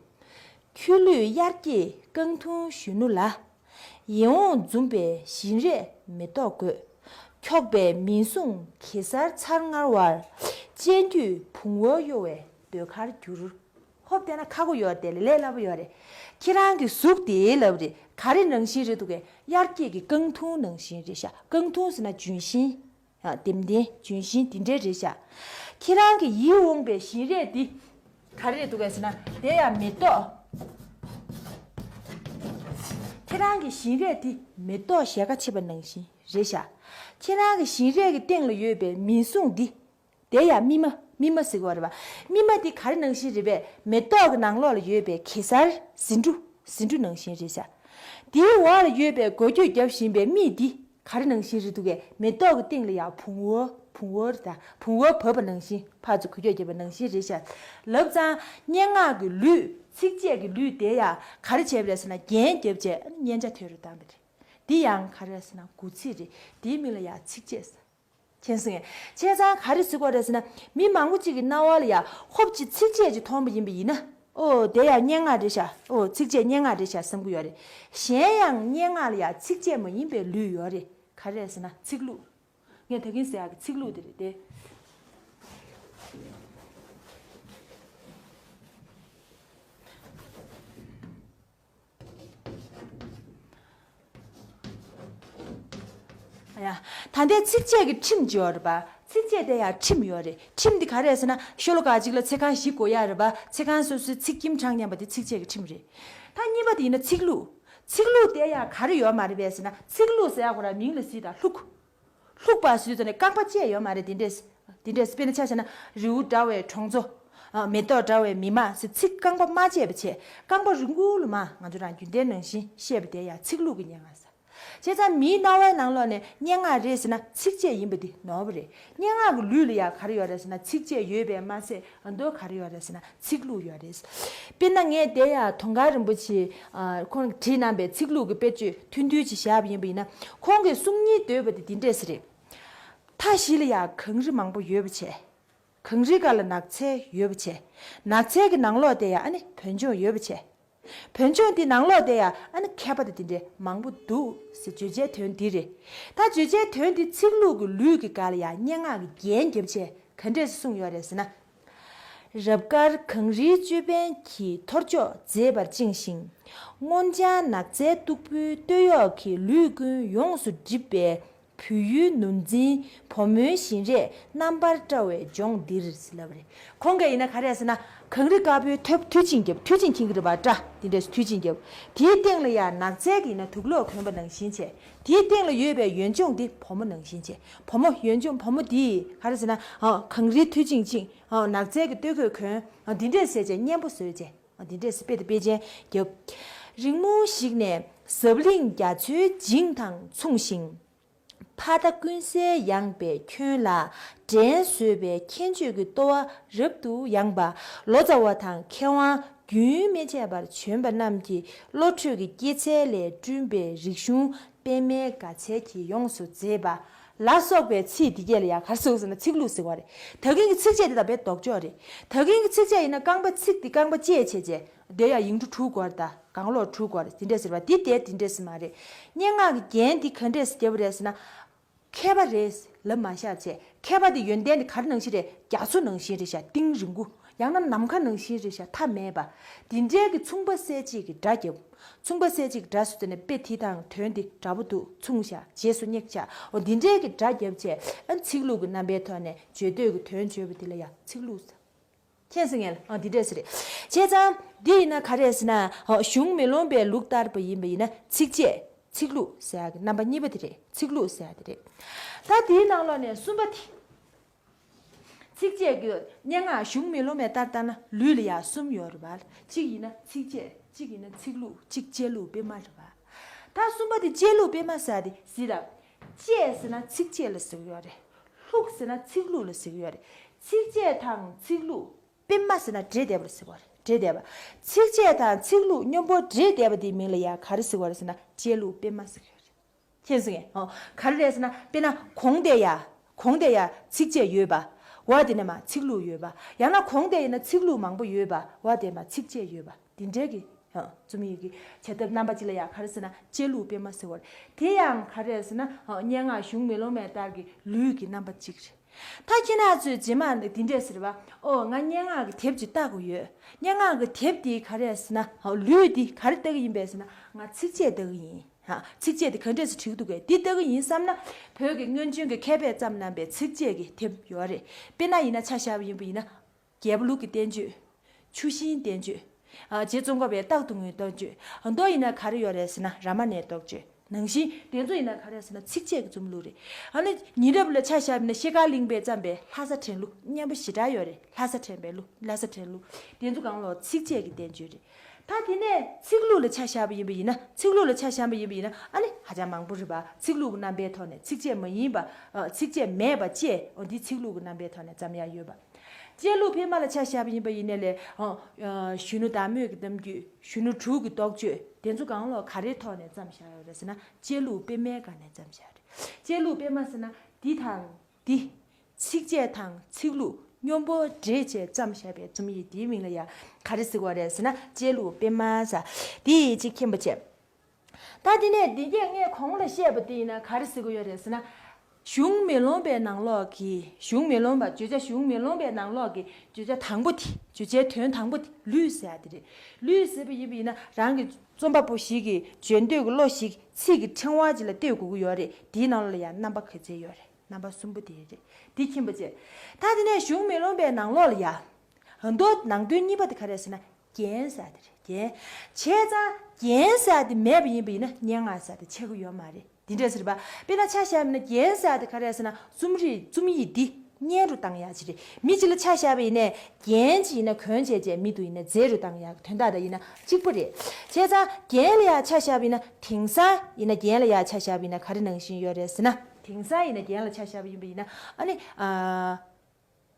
ཁྱོད་ལུས་དབྱར་སྐྱེས་རྐང་འཐུང་གཞོན་ནུ་ལ། ཡིད་འོང་འཛུམ་པའི་བཞིན་རས་མེ་ཏོག་དགོད། འཁྱོག་པའི་མིག་ཟུང་གེ་སར་མཚར་དངར་བར། སྤྱན་དུས་བུང་བ་གཡོ་བའི་ཟློས་གར་འགྱུར། ཧོབ་བལྟས་ན་ཁ་གོ་ཡོད་དེ། ལས་སླ་པོ་ཡོད་རེད། ཁྱེད་རང་གི་གཟུགས་དེ་ལབ་རེད། ག་རེ་ནང་བཞིན་རེད་འདུག་གས། དབྱར་སྐྱེས་ཀྱི་རྐང་འཐུང་ནང་བཞིན་རེད་ཤག་རྐང་འཐུང་ཟེར་ན་ལྗོན་ཤིང་། ལྡེམ་ལྡེམ་ལྗོན་ཤིང་དེ་འདྲས་རེད་ཤག་ཁྱེད་རང་གི་ཡིད་འོང་པའི་བཞིན་རས་འདི་ག་རེ་རེད་འདུག་གས་ཟེར་ན། དེ་ཡང་མེ་ཏོག་ཁྱེད་རང་གི་བཞིན་རས་འདི་མེ་ཏོག་ཞལ་ཁ་ཕྱེས་པ་ནང་བཞིན་རེད་ཤག་ཁྱེད་རང་གི་བཞིན་རས་ཀྱི་སྟེང་ལ་ཡོད་པའི་མིག་ཟུང་འདི། དེ་ཡང་སྨིན་མ། སྨིན་མ་ཟེར་གྱི་ཡོད་རེད་པ། སྨིན་མ་འདི་ག་རེ་ནང་བཞིན་རེད་པས། མེ་ཏོག་གི་ནང་ལོགས་ལ་ཡོད་པའི་གེ་སར་ཟེའུ་འབྲུ། ཟེའུ་འབྲུ་ནང་བཞིན་རེད་ཤག་དེའི་འོག་ལ་ཡོད་པའི་འགུལ་སྐྱོད་རྒྱབ་བཞིན་པའི་མིག་འདི་ག་རེ་ནང་བཞིན་རེད་འདུག་གས། མེ་ཏོག་གི་སྟེང་ལ་ཡང་བུང་བ། བུང་བ་རེད་ད། བུང་བ་བབས་པ་ནང་བཞིན། ཕར་ཚུར་འགུལ་སྐྱོད་བརྒྱབ་པ་ནང་བཞིན་རེད་ཤག་ལབ་ཙང་སྙན་ངག་གི་ལུས། ཚིགས་བཅད་ཀྱི་ལུས་དེ་ཡང་ག་རེ་བྱས་པ་རེད་ཟེར་ན། རྒྱན་བརྒྱབ་བྱས་སྙན་ཆ་དོད་པོ་བཏང་བ་རེད། འདི་ཡང་ག་རེ་ཟེར་ན་དགུ་ཚིགས་རེད། འདིའི་མིང་ལ་ཡང་ཚིགས་བཅད་ཟེར། མཁྱེན་སོང་ངས། བྱས་ཙང་ག་རེ་ཟེར་དགོས་རེད་ཟེར་ན། མི་མང་པོ་ཅིག་གི་རྣ་བ་ལ་ཡ་ཧོབ་ཅིག་ཚིགས་བཅད་ཅིག་མཐོང་བ་ཡིན་པ་ཡིན་ན། ཨོ། དེ་ཡང་སྙན་ངག་རེད་ཤག་ཨོ། ཚིགས་བཅད་སྙན་ངག་རེད་ཤག་བསམ་གྱི་ཡོད་རེད། གཞན་ཡང་སྙན་ངག་ལ་ཡ་ཚིགས་བཅད་མ་ཡིན་པའི་ལུས་ཡོད་རེད། ག་རེ་ཟེར་ན་ཚིག་ལྷུག་ངས་ད་གིན་ཟེར་ཡག་གི་ཚིག་ལྷུག་དེ་རེད་དེ། ཡ། ད་ལྟའི་ཚིགས་བཅད་ཀྱི་ཁྲིམས་ཅིག་ཡོད་རེད་པ། ཚིགས་བཅད་དེ་ཡང་ཁྲིམས་ཡོད་རེད། ཁྲིམས་འདི་ག་རེ་རེད་ཟེར་ན། ཤོ་ལོ་ཀ་གཅིག་ལ་ཚེག་ཁང་བཞི་དགོས་ཡག་རེད་པ། ཚེག་ཁང་སོ་སོའི་ཚིག་ཁྱིམ་གྲངས་མཉམ་པ་དེ་ཚིགས་བཅད་ཀྱི་ཁྲིམས་རེད། ད་གཉིས་པ་དེ་ཡིན་ན་ཚིག་ལྷུག་ཚིག་ལྷུག་དེ་ཡང་ག་རེ་ཡོད་མ་རེད་པས་ཟེར་ན། ཚིག་ལྷུག་ཟེར་ཡག་ཁོ་རང་མིང་ལ་གཟིགས་དང་། ལྷུག་ལྷུག་པ་ཟེར་དུས་ཙམ་ནས་རྐང་པ་བཅད་ཡོད་མ་རེད། དེ་འདྲས་དེ་འདྲས། དཔེར་ན་ཆ་བཞག་ན་རི་བོ་འདྲ་བའི་གྲོང་ཚོ། ཨ། མེ་ཏོག་འདྲ་བའི་མི་མང་ཟེར། ཚིག་རྐང་པ་མ་བཅད་པ་བྱས། རྐང་པ་རིང་པོ་ལ་མར་ང་ཚོ་རང་རྒྱུན་ལྡན་ནང་བཞིན་བཤད་པ་དེ་ཡང་ཚིག་ལྷུག་གི་སྙན་ངག་ཟེར། བྱས་ཙང་མིའི་རྣ་བའི་ནང་ལོགས་ནས་སྙན་ངག་རེད་ཟེར་ན་ཚིགས་བཅད་ཡིན་པ་འདི་ནོར་བ་རེད། སྙན་ངག་གི་ལུས་ལ་ཡང་ག་རེ་ཡོད་རེད་ཟེར་ན་ཚིགས་བཅད་ཡོད་པས་མ་ཟད། ཨ། མདོར་ག་རེ་ཡོད་རེད་ཟེར་ན་ཚིག་ལྷུག་ཡོད་རེད། དཔེར་ན་ངས་དེ་ཡང་དུང་དཀར་རིན་པོ་ཆེ། ཨ། ཁོང་གིས་བྲིས་གནང་པའི་ཚིག་ལྷུག་གི་དཔེར་བརྗོད་ཐུང་ཐུང་ཅིག་བཞག་པ་ཡིན་པ་ཡིན་ན། ཁོང་གིས་གསུང་སྙིང་འདོད་པ་དེ་འདི་འདྲས་རེད། མཐའ་བཞི་ལ་ཡང་གངས་རི་མང་པོ་ཡོད་པ་བྱས། གངས་རིའི་སྒང་ལ་ནགས་ཚལ་ཡོད་པ་བྱས། ནགས་ཚལ་གྱི་ནང་ལོགས་དེ་ཡང་ཨ་ནི་བོད་ལྗོངས་ཡོད་པ་བྱས། བོད་ལྗོངས་འདི་ནང་ལོགས་དེ་ཡང་ཨ་ནི་མཁས་པ་དང་དེ་འདྲའི་མང་པོ་འདུག་ཟེར། བརྗོད་བྱའི་དོན་འདི་རེད། ད་བརྗོད་བྱའི་དོན་འདི་ཚིག་ལྷུག་གི་ལུས་ཀྱི་སྒང་ལ་ཡང་སྙན་ངག་གི་རྒྱན་བརྒྱབ་བྱས་ག་འདྲས་གསུངས་ཡོད་རེད་ཟེར་ན། རབ་དཀར་གངས་རིའི་ཅོད་པན་གྱིས། ཐོར་ཅོག་མཛེས་པར་བཅིངས་ཤིང་། སྔོ་ལྗང་ནགས་ཚལ་སྟུག་པོའི་སྟོད་གཡོགས་ཀྱིས། ལུས་ཀུན་ཡོངས་སུ་བསྒྲིབས་པའི་བོད་ཡུལ་ནུབ་འཛིན་བུ་མོའི་བཞིན་རས་རྣམ་པར་བཀྲ་བའི་ལྗོངས་འདིར་ཟེར་ལབ་པ་རེད། ཁོང་གིས་ཡིན་ན་ག་རེ་ཟེར་ན། གངས་རི་དཀར་པོའི་ཐོད་མཐོ་ཅིང་རྒྱབ། མཐོ་ཅིང་ཁེངས་ཀྱི་རེད་པ། སྐྲ་དེ་འདྲས་མཐོ་ཅིང་རྒྱབ། དེའི་སྟེང་ལ་ཡང་ནགས་ཚལ་གྱི་ཡིན་ན་དུག་ལོག་གོན་པ་ནང་བཞིན་བྱས། དེའི་སྟེང་ལ་ཡོད་པའི་ཡུལ་ལྗོངས་འདི་བུ་མོ་ནང་བཞིན་བྱས། བུ་མོ་ཡུལ་ལྗོངས་བུ་མོ་འདིས་ག་རེ་ཟེར་ན། ཨ། གངས་རིའི་མཐོ་ཅིང་བཅིངས། ཨ། ནགས་ཚལ་གྱི་སྟོད་གོས་གོན། ཨ། འདི་འདྲས་བྱས་བྱས་སྙན་པོ་བཟོས་བྱས། ཨ། འདི་འདྲས་དཔེ་དང་དཔེ་ཅན་རྒྱབ། རིང་མོ་ཞིག་ནས་ཟབ་བརླིང་རྒྱ་མཚོའི་འཇིངས་དང་མཚུངས་ཤིང་། ཕ་མཐའ་ཀུན་གསལ་ཡངས་པའི་ཁྱོན་ལ། དྲན་གསོས་པའི་མཁྱེན་དཔྱོད་ཀྱི་ལྟོ་བ་རབ་ཏུ་ཡངས་པ། ལོ་ཙཱ་བ་དང་མཁས་དབང་རྒྱུན་མི་ཆད་པར་བྱོན་པ་རྣམས་ཀྱི་བློ་གྲོས་ཀྱི་སྐྱེད་ཚལ་ལས་བསྐྲུན་པའི་རིག་གཞུང་པད་མའི་དགའ་ཚལ་གྱིས་ཡོངས་སུ་མཛེས་པ་ལ་སོགས་པའི་ཚིག་འདི་གྱད་ལ་ཡང་ག་རེ་ཟེར་ཟེར་ན་ཚིག་ལྷུག་ཟེར་བ་རེད། ད་གིན་གྱི་ཚིགས་བཅད་འདི་དང་དཔེ་ལྡོག་ཕྱོགས་རེད། ད་གིན་གྱི་ཚིགས་བཅད་ཡིན་ན་རྐང་པ་ཚིག་འདི་རྐང་པ་བཅད་བྱས་བྱས། དེ་ཡང་ཡིག་འབྲུ་དྲུག་དགོས་རེད། ད་གང་ལོག་དྲུག་དགོས་རེད། དེ་འདྲས་ཟེར་བ་འདི་དེ་དེ་འདྲས་མ་རེད། སྙན་ངག་གི་རྒྱན་འདི་ག་འདྲས་བརྒྱབ་པ་རེད་ཟེར་ན། མཁས་པ་རེད་ལབ་མ་བཞག་བྱས། མཁས་པ་དེ་ཡོན་ཏན་དེ་ག་རེ་ནང་བཞིན་རེད། རྒྱ་མཚོ་ནང་བཞིན་རེད་ཤག་གཏིང་རིང་པོ། ཡང་ན་ནམ་མཁའ་ནང་བཞིན་རེད་ཤག་མཐའ་མེད་པ། དེ་འདྲའི་གི་མཚུངས་པ་གསལ་བྱེད་ཀྱི་སྒྲ་བརྒྱབ། མཚུངས་པ་གསལ་བྱེད་ཀྱི་སྒྲ་ཟེར་དུས་ནས་དཔེ་དེ་དང་དོན་དེ་འདྲ་པོ་འདུག་མཚུངས་ཤག་རྗེས་སུ་སྙེག་ཤག་འོ་འདི་འདྲའི་གི་སྒྲ་བརྒྱབ་བྱས། ཨ། ཚིག་ལྷུག་གི་རྣམ་པའི་ཐོག་ནས་བརྗོད་འདོད་ཀྱི་དོན་བརྗོད་པ་དེ་ལ་ཡང་ཚིག་ལྷུག་ཟེར། མཁྱེན་སོང་ངས། ཨ། འདི་འདྲས་རེད། བྱས་ཙང་འདི་ཡིན་ན་ག་རེ་ཟེར་ན། ཨ། གཞུང་མེ་ལོང་པའི་ལུགས་ལྟར་པ་ཡིན་པ་ཡིན་ན་ཚིགས་བཅད་ཚིག་ལྷུག་ཟེར་ཡག་གི་རྣམ་པ་གཉིས་པ་དེ་རེད། ཚིག་ལྷུག་ཟེར་ཡག་དེ་རེད། ད་དེའི་ནང་ལོགས་ནས་གསུམ་པ་དེ། ཚིགས་བཅད་ཀྱི་སྙན་ངག་གཞུང་མེ་ལོང་པའི་ལྟར་ལྟར་ན་ལུས་ལ་ཡང་གསུམ་ཡོད་རེད་པ། གཅིག་ཡིན་ན་ཚིགས་བཅད། གཅིག་ཡིན་ན་ཚིག་ལྷུག་གཅིག་བཅད་ལྷུག་པད་མ་རེད་པ། ད་གསུམ་པ་དེ་བཅད་ལྷུག་པད་མ་ཟེར་ཡག་དེ་གཟིགས་དང་། བཅད་ཟེར་ན་ཚིགས་བཅད་ལ་ཟེར་གྱི་ཡོད་རེད། ལྷུག་ཟེར་ན་ཚིག་ལྷུག་ལ་ཟེར་གྱི་ཡོད་རེད། ཚིགས་བཅད་དང་ཚིག་ལྷུག་པད་མ་ཟེར་ན་འདྲེས་བསྡད་པ་ལ་ཟེར་བ་རེད། འདྲེས་བསྡད་པ། ཚིགས་བཅད་དང་ཚིག་ལྷུག་མཉམ་པོ་འདྲེས་བསྡད་པ་དེའི་མིང་ལ་ཡང་ག་རེ་ཟེར་བ་རེད་ཟེར་ན་བཅད་ལྷུག་པད་མ་ཟེར་གྱི་ཡོད་རེད། མཁྱེན་སོང་ངས། ཨོ། ག་རེ་རེད་ཟེར་ན་དཔེར་ན་གོང་དེ་ཡ། གོང་དེ་ཡ་ཚིགས་བཅད་ཡོད་པ། འོག་དེ་ནས་མར་ཚིག་ལྷུག་ཡོད་པ། ཡང་ན་གོང་དེ་ཡིན་ན་ཚིག་ལྷུག་མང་པོ་ཡོད་པ། འོག་དེ་མར་ཚིགས་བཅད་ཡོད་པ། དེ་འདྲའི་གི། ཨ། རྩོམ་ཡིག་གི་བྱ་ཐབས་རྣམ་པ་གཅིག་ལ་ཡང་ག་རེ་ཟེར་ན་བཅད་ལྷུག་པད་མ་ཟེར་བ་རེད། དེ་ཡང་ག་རེ་ཟེར་ན། ཨ། སྙན་ངག་གཞུང་མེ་ལོང་མའི་ལྟར་གྱི་ལུས་ཀྱི་རྣམ་པ་གཅིག་རེད། ད་ཁྱེད་རང་ཚོས་རྗེས་མ་འདི་འདྲས་ཟེར་བ། ཨོ། ང་སྙན་ངག་གི་དེབ་ཅིག་ལྟ་དགོས་ཡོད། སྙན་ངག་གི་དེབ་འདི་ག་རེ་ཟེར་ན། ཨོ། ལུས་འདི་ག་རེ་ལྟ་གི་ཡིན་པས་ཟེར་ན་ང་ཚིགས་བཅད་ལྟ་གི་ཡིན། ཨ། ཚིགས་བཅད་འདི་ག་འདྲས་སེ་བྲིས་འདུག་གས། འདི་ལྟ་གི་ཡིན་བསམ་ན། བོད་ཀྱི་སྔོན་བྱོན་གྱི་མཁས་པས་བརྩམས་གནང་པའི་ཚིགས་བཅད་ཀྱི་དེབ་ཡོད་རེད། དཔེར་ན་ཡིན་ན་ཆ་བཞག་པ་ཡིན་པ་ཡིན་ན། རྒྱལ་པོ་ལུགས་ཀྱི་བསྟན་བཅོས། ཆུ་ཤིང་བསྟན་བཅོས། ཨ། རྗེ་ཙོང་ཁ་པའི་རྟག་ཏུ་ངུའི་བསྟན་བཅོས། མདོ་ཡིན་ན་ག་རེ་ཡོད་རེད་ཟེར་ན་རཱ་མ་ཎའི་བསྟན་བཅོས་ནང་བཞིན། དེ་ཚོ་ཡིན་ན་ག་རེ་ཟེར་ན་ཚིགས་བཅད་ཀྱི་རྩོམ་ལུགས་རེད། ཨ་ནི་ཉེ་རབས་ལ་ཆ་བཞག་པ་ཡིན་ན་ཤེལ་དཀར་གླིང་པས་བརྩམས་པའི་ལྷ་ས་ཕྲན་གླུ་སྙན་པོ་ཞེ་དྲག་ཡོད་རེད། ལྷ་ས་ཕྲན་པའི་གླུ། ལྷ་ས་ཕྲན་གླུ། དེ་ཚོ་གང་ལོག་ཚིགས་བཅད་ཀྱི་བསྟན་བཅོས་རེད། ད་དེ་ནས་ཚིག་ལྷུག་ལ་ཆ་བཞག་པ་ཡིན་པ་ཡིན་ན། ཚིག་ལྷུག་ལ་ཆ་བཞག་པ་ཡིན་པ་ཡིན་ན་ཨ་ནི་ཧ་ཅང་མང་པོ་རེད་པ། ཚིག་ལྷུག་གི་རྣམ་པའི་ཐོག་ནས་ཚིགས་བཅད་མ་ཡིན་པ། ཨ། ཚིགས་བཅད་མེད་པ་བཅས། འོ་འདི་ཚིག་ལྷུག་གི་རྣམ་པའི་ཐོག་ནས་བརྩམས་ཡག་ཡོད་པ། བཅད་ལྷུག་པད་མ་ལ་ཆ་བཞག་པ་ཡིན་པ་ཡིན་ནའི་ལས། ཨོ། ཨ། གཞོན་ནུ་བདག་མོས་ཀྱི་གཏམ་རྒྱུད། གཞོན་ནུ་དྲུག་གི་རྟོགས་བརྗོད། དེ་ཚོ་གང་ལོག་ག་རེའི་ཐོག་ནས་བརྩམས་བཞག་ཡོད་རེད་ཟེར་ན་བཅད་ལྷུག་པད་མའི་སྒང་ནས་བརྩམས་བཞག་རེད། བཅད་ལྷུག་པད་མ་ཟེར་ན་འདི་དང་འདི། ཚིགས་བཅད་དང་ཚིག་ལྷུག་མཉམ་པོ་འདྲེས་བྱས་བརྩམས་བཞག་པའི་རྩོམ་ཡིག་འདིའི་མིང་ལ་ཡང་ག་རེ་ཟེར་བ་རེད་ཟེར་ན་བཅད་ལྷུག་པད་མ་ཟེར། འདི་ཡིན་གཅིག་མཁྱེན་པ་བྱས། ད་དེ་ནས་འདི་གས་ངས་གོང་ལ་བཤད་པ་དེ་ཡིན་ན་ག་རེ་ཟེར་གི་ཡོད་རེད་ཟེར་ན། གཞུང་མེ་ལོང་པའི་ནང་ལོགས་ཀྱི། གཞུང་མེ་ལོང་པ་བརྗོད་བྱ་གཞུང་མེ་ལོང་པའི་ནང་ལོགས་ཀྱི་བརྗོད་བྱ་དང་པོ་དེ། བརྗོད་བྱའི་དོན་དང་པོ་དེ་ལུས་ཟེར་ཡག་དེ་རེད། ལུས་ཟེར་བ་ཡིན་པ་ཡིན་ན་རང་གི་རྩོམ་པ་པོ་ཞིག་གིས་བརྗོད་འདོད་ཀྱི་བློ་ཞིག་ཚིག་གི་ཕྲེང་བ་ཅིག་ལ་གཏོད་དགོས་ཀྱི་ཡོད་རེད། དེའི་ནང་ལོགས་ལ་ཡང་རྣམ་པ་ག་ཚད་ཡོད་རེད། རྣམ་པ་གསུམ་པོ་དེ་རེད། དེ་མཁྱེན་པ་བྱས། ད་དེ་ནས་གཞུང་མེ་ལོང་པའི་ནང་ལོགས་ལ་ཡ། མདོ་ནང་དོན་གཉིས་པ་དེ་ག་རེ་ཟེར་ན་རྒྱན་ཟེར་དེ་རེད། རྒྱན། བྱས་ཙང་རྒྱན་ཟེར་ཡ་དེ་མེད་པ་ཡིན་པ་ཡིན་ན་སྙན་ངག་ཟེར་ཡ་དེ་ཆགས་ཀྱི་ཡོད་མ་རེད། དེ་འདྲས་ཟེར་བ། དཔེར་ན་ཆ་བཞག་པ་ཡིན་ན་རྒྱན་ཟེར་ཡ་དེ་ག་རེ་རེད་ཟེར་ན་རྩོམ་རིག་རྩོམ་ཡིག་འདི་སྙན་རུ་བཏང་ཡག་ཅིག་རེད། མི་གཅིག་ལ་ཆ་བཞག་པ་ཡིན་ནའི་རྒྱན་གཅིག་ཡིན་ན་གོན་བྱས་བྱས་མི་དེ་ཡིན་ན་མཛེས་རུ་བཏང་ཡག་གི་དོན་དག་དང་ཡིན་ན་གཅིག་པ་རེད། བྱས་ཙང་རྒྱན་ལ་ཡང་ཆ་བཞག་པ་ཡིན་ན་དེང་སང་ཡིན་ན་རྒྱན་ལ་ཡང་ཆ་བཞག་པ་ཡིན་ན་ག་རེ་ནང་བཞིན་ཡོད་རེད་ཟེར་ན། དེང་སང་ཡིན་ན་རྒྱན་ལ་ཆ་བཞག་པ་ཡིན་པ་ཡིན་ན་ཨ་ནི། ཨ།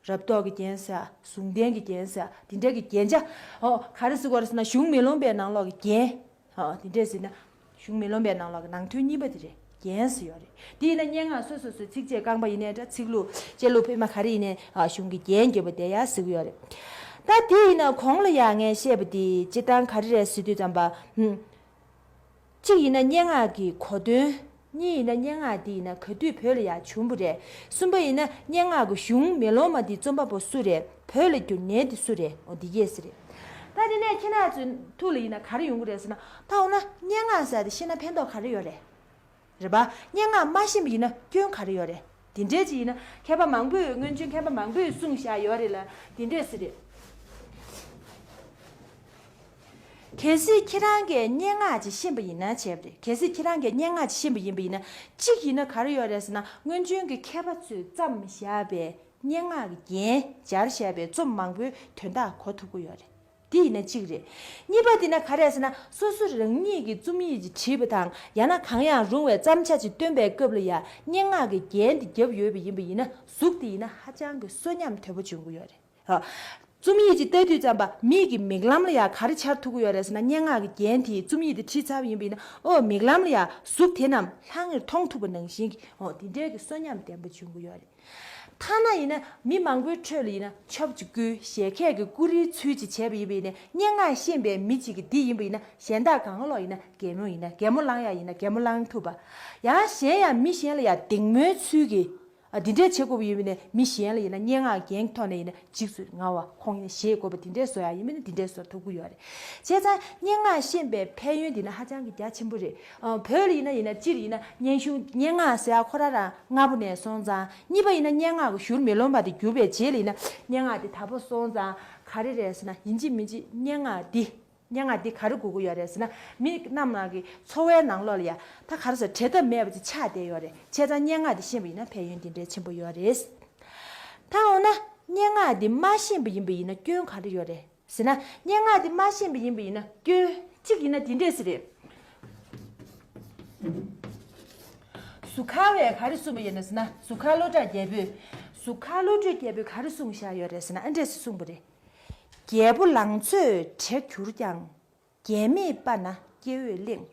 རབ་རྟོག་གི་རྒྱན་ཟེར། ཟུང་ལྡན་གྱི་རྒྱན་ཟེར། དེ་འདྲ་གི་རྒྱན་ཆ། ཨོ། ག་རེ་ཟེར་དགོས་རེད་ཟེར་ན་གཞུང་མེ་ལོང་པའི་ནང་ལོགས་ཀྱི་རྒྱན། ཨོ། དེ་འདྲས་ཟེར་ན། གཞུང་མེ་ལོང་པའི་ནང་ལོགས་ཀྱི་ནང་དོན་གཉིས་པ་དེ་རེད། རྒྱན་ཟེར་ཡོད་རེད། དེ་ཡིན་ན་སྙན་ངག་སོ་སོ་སོའི་ཚིགས་བཅད་རྐང་པ་ཡིན་ནའི་འདྲ་ཚིག་ལྷུག་བཅད་ལྷུག་ཕལ་མ་ག་རེ་ཡིན་ནའི་ཨ་གཞུང་གི་རྒྱན་བརྒྱབ་པ་དེ་ཡང་ཟེར་གྱི་ཡོད་རེད། ད་དེ་ཡིན་ན་གོང་ལ་ཡང་ངས་བཤད་པ་དེ་སྤྱིར་བཏང་ག་རེ་རེད་ཟེར་དུས་ཙམ་པ། ཧུམ། གཅིག་ཡིན་ན་སྙན་ངག་གི་གོ་དོན། གཉིས་ཡིན་ན་སྙན་ངག་འདི་ཡིན་ན་ག་དུས་བོད་ལ་ཡང་བྱུང་བ་རེད། གསུམ་པ་ཡིན་ན་སྙན་ངག་གི་གཞུང་མེ་ལོང་མ་འདི་རྩོམ་པ་པོ་སུ་རེད། བོད་ལ་བསྒྱུར་མཁན་འདི་སུ་རེད། འོ་འདི་གས་ཟེར་རེད། ད་དེ་ནས་ཁྱེད་རང་ཚོའི་ཐུགས་ལ་ཡིན་ན་ག་རེ་ཡོང་གི་རེད་ཟེར་ན། ད་འོ་ན་སྙན་ངག་ཟེར་དེ་ཤེས་ན་ཕན་ཐོགས་ག་རེ་ཡོད་རེད། རེད་པ། སྙན་ངག་མ་ཤེས་པ་ཡིན་ན་སྐྱོན་ག་རེ་ཡོད་རེད། དེ་འདྲའི་ཅིག་ཡིན་ན་མཁས་པ་མང་པོས་སྔོན་བྱོན་མཁས་པ་མང་པོས་གསུངས་བཞག་ཡོད་རེད་ལ་དེ་འདྲས་ཟེར་རེད། གལ་སྲིད་ཁྱེད་རང་གིས་སྙན་ངག་ཅིག་ཤེས་པ་ཡིན་ན་བྱས་པ་རེད། གལ་སྲིད་ཁྱེད་རང་གིས་སྙན་ངག་ཅིག་ཤེས་པ་ཡིན་པ་ཡིན་ན་གཅིག་ཡིན་ན་ག་རེ་ཡོད་རེད་ཟེར་ན་སྔོན་བྱོན་གྱི་མཁས་པ་ཚོས་བརྩམས་བཞག་པའི་སྙན་ངག་གི་རྒྱན་སྦྱར་བཞག་པའི་རྩོམ་མང་པོའི་དོན་དག་གོ་ཐུབ་ཀྱི་ཡོད་རེད། འདི་ཡིན་ན་གཅིག་རེད། གཉིས་པ་འདི་ན་ག་རེ་ཟེར་ན་སོ་སོ་རང་ཉིད་ཀྱིས་རྩོམ་ཡིག་ཅིག་བྲིས་པ་དང་ཡང་ན་གང་ཡང་རུང་བའི་བརྩམས་བྱ་ཅིག་བཏོན་པའི་སྐབས་ལ་ཡང་སྙན་ངག་གི་རྒྱན་འདི་བརྒྱབ་ཡོད་པ་ཡིན་པ་ཡིན་ན་གཟུགས་འདི་ཡིན་ན་ཧ་ཅང་གི་གསོན་ཉམས་དོད་པོ་འབྱུང་གི་ཡོད་རེད། ཨ། རྩོམ་ཡིག་ཅིག་ལྟ་དུས་ཙམ་པ་མིག་གི་མིག་ལམ་ལ་ཡང་ག་རེ་འཆར་ཐུབ་ཀྱི་ཡོད་རེད་ཟེར་ན་སྙན་ངག་གི་རྒྱན་དེ་རྩོམ་ཡིག་དེ་བྲིས་ཚར་བ་ཡིན་པ་ཡིན་ན་ཨོ་མིག་ལམ་ལ་ཡང་གཟུགས་དེ་རྣམས་ལྷང་ངེར་མཐོང་ཐུབ་པ་ནང་བཞིན་གྱི་ཨོ་དེ་འདྲའི་གི་གསོན་ཉམས་ལྡན་པོ་འབྱུང་གི་ཡོད་རེད། ཐ་ན་ཡིན་ན་མི་མང་པོའི་ཁྲོད་ལ་ཡིན་ན་ཆབ་ཅིག་བསྐུལ་བཞད་གད་ཀྱི་བསྐུལ་རིའི་ཚུལ་ཅིག་བྱས་པ་ཡིན་པ་ཡིན་ན་སྙན་ངག་ཤེས་པའི་མི་གཅིག་གིས་འདི་ཡིན་པ་ཡིན་ན་གཞན་དག་གང་ལོག་ཡིན་ན་གད་མོ་ཡིན་ན་གད་མོ་བསླང་ཡ་ཡིན་ན་གད་མོ་བསླང་ཐུབ་པ། ཡང་གཞན་ཡང་མི་གཞན་ལ་ཡང་གདེང་མོའི་ཚུལ་གྱིས་ཨ་འདི་འདྲས་བྱེད་དགོས་པ་ཡིན་པ་ཡིན་ན་མི་གཞན་ལ་ཡིན་ན་སྙན་ངག་རྒྱན་གྱི་ཐོག་ནས་ཡིན་ན་འཇིགས་སུ་རུང་བ་ཁོང་ཡིན་ན་བཞེས་དགོས་པ་འདི་འདྲས་བཟོ་ཡ་ཡིན་པ་ཡིན་ན་འདི་འདྲས་བཟོ་ཐུབ་ཀྱི་ཡོད་རེད། བྱས་ཙང་སྙན་ངག་ཤེས་པའི་ཕན་ཡོན་འདི་ནི་ཧ་ཅང་གི་རྒྱ་ཆེན་པོ་རེད། ཨ་བོད་ལ་ཡིན་ན་ཡིན་ན་སྤྱིར་ཡིན་ན་སྙན་ཞུ་སྙན་ངག་ཟེར་ཡ་ཁོ་རང་རང་སྔ་པོ་ནས་སོང་ཙང་གཉིས་པ་ཡིན་ན་སྙན་ངག་གི་ཞུར་མེ་ལོང་པ་དེ་གྱུར་པའི་རྗེས་ལ་ཡིན་ན་སྙན་ངག་དེ་དག་པོ་སོང་ཙང་ག་རེ་རེད་ཟེར་ན་ཡིན་གཅིག་མིན་གཅིག་སྙན་ངག་འདི་སྙན་ངག་འདི་ག་རེ་དགོས་ཀྱི་ཡོད་རེད་ཟེར་ན་མི་རྣམས་ཀྱི་འཚོ་བའི་ནང་ལོགས་ལ་ཡ་ད་ག་རེ་ཟེར་བྲལ་ཐབས་མེད་པ་ཅིག་ཆགས་བསྡད་ཡོད་རེད། བྱས་ཙང་སྙན་ངག་འདི་ཤེས་པ་ཡིན་ན་ཕན་ཡོན་འདི་འདྲའི་ཆེན་པོ་ཡོད་རེད། ད་འོ་ན་སྙན་ངག་འདི་མ་ཤེས་པ་ཡིན་པ་ཡིན་ན་སྐྱོན་ག་རེ་ཡོད་རེད། ཟེར་ན། སྙན་ངག་འདི་མ་ཤེས་པ་ཡིན་པ་ཡིན་ན་སྐྱོན། གཅིག་ཡིན་ན་འདི་འདྲས་ཟེར་རེད། ཟུར་མཁར་བས་ག་རེ་གསུངས་པ་ཡིན་ན་ཟེར་ན་ཟུར་མཁར་བློ་གྲགས་རྒྱལ་པོས། ཟུར་མཁར་བློ་གྲོས་རྒྱལ་པོས་ག་རེ་གསུངས་བཞག་ཡོད་རེད་ཟེར་ན་ཨ་འདྲས་སེ་གསུངས་པ་རེད། རྒྱལ་པོ་ལང་ཚོས་བྲེག་གྱུར་ཀྱང་། རྒྱལ་མེད་པ་ན་སྐྱེ་བོས་གླེང་།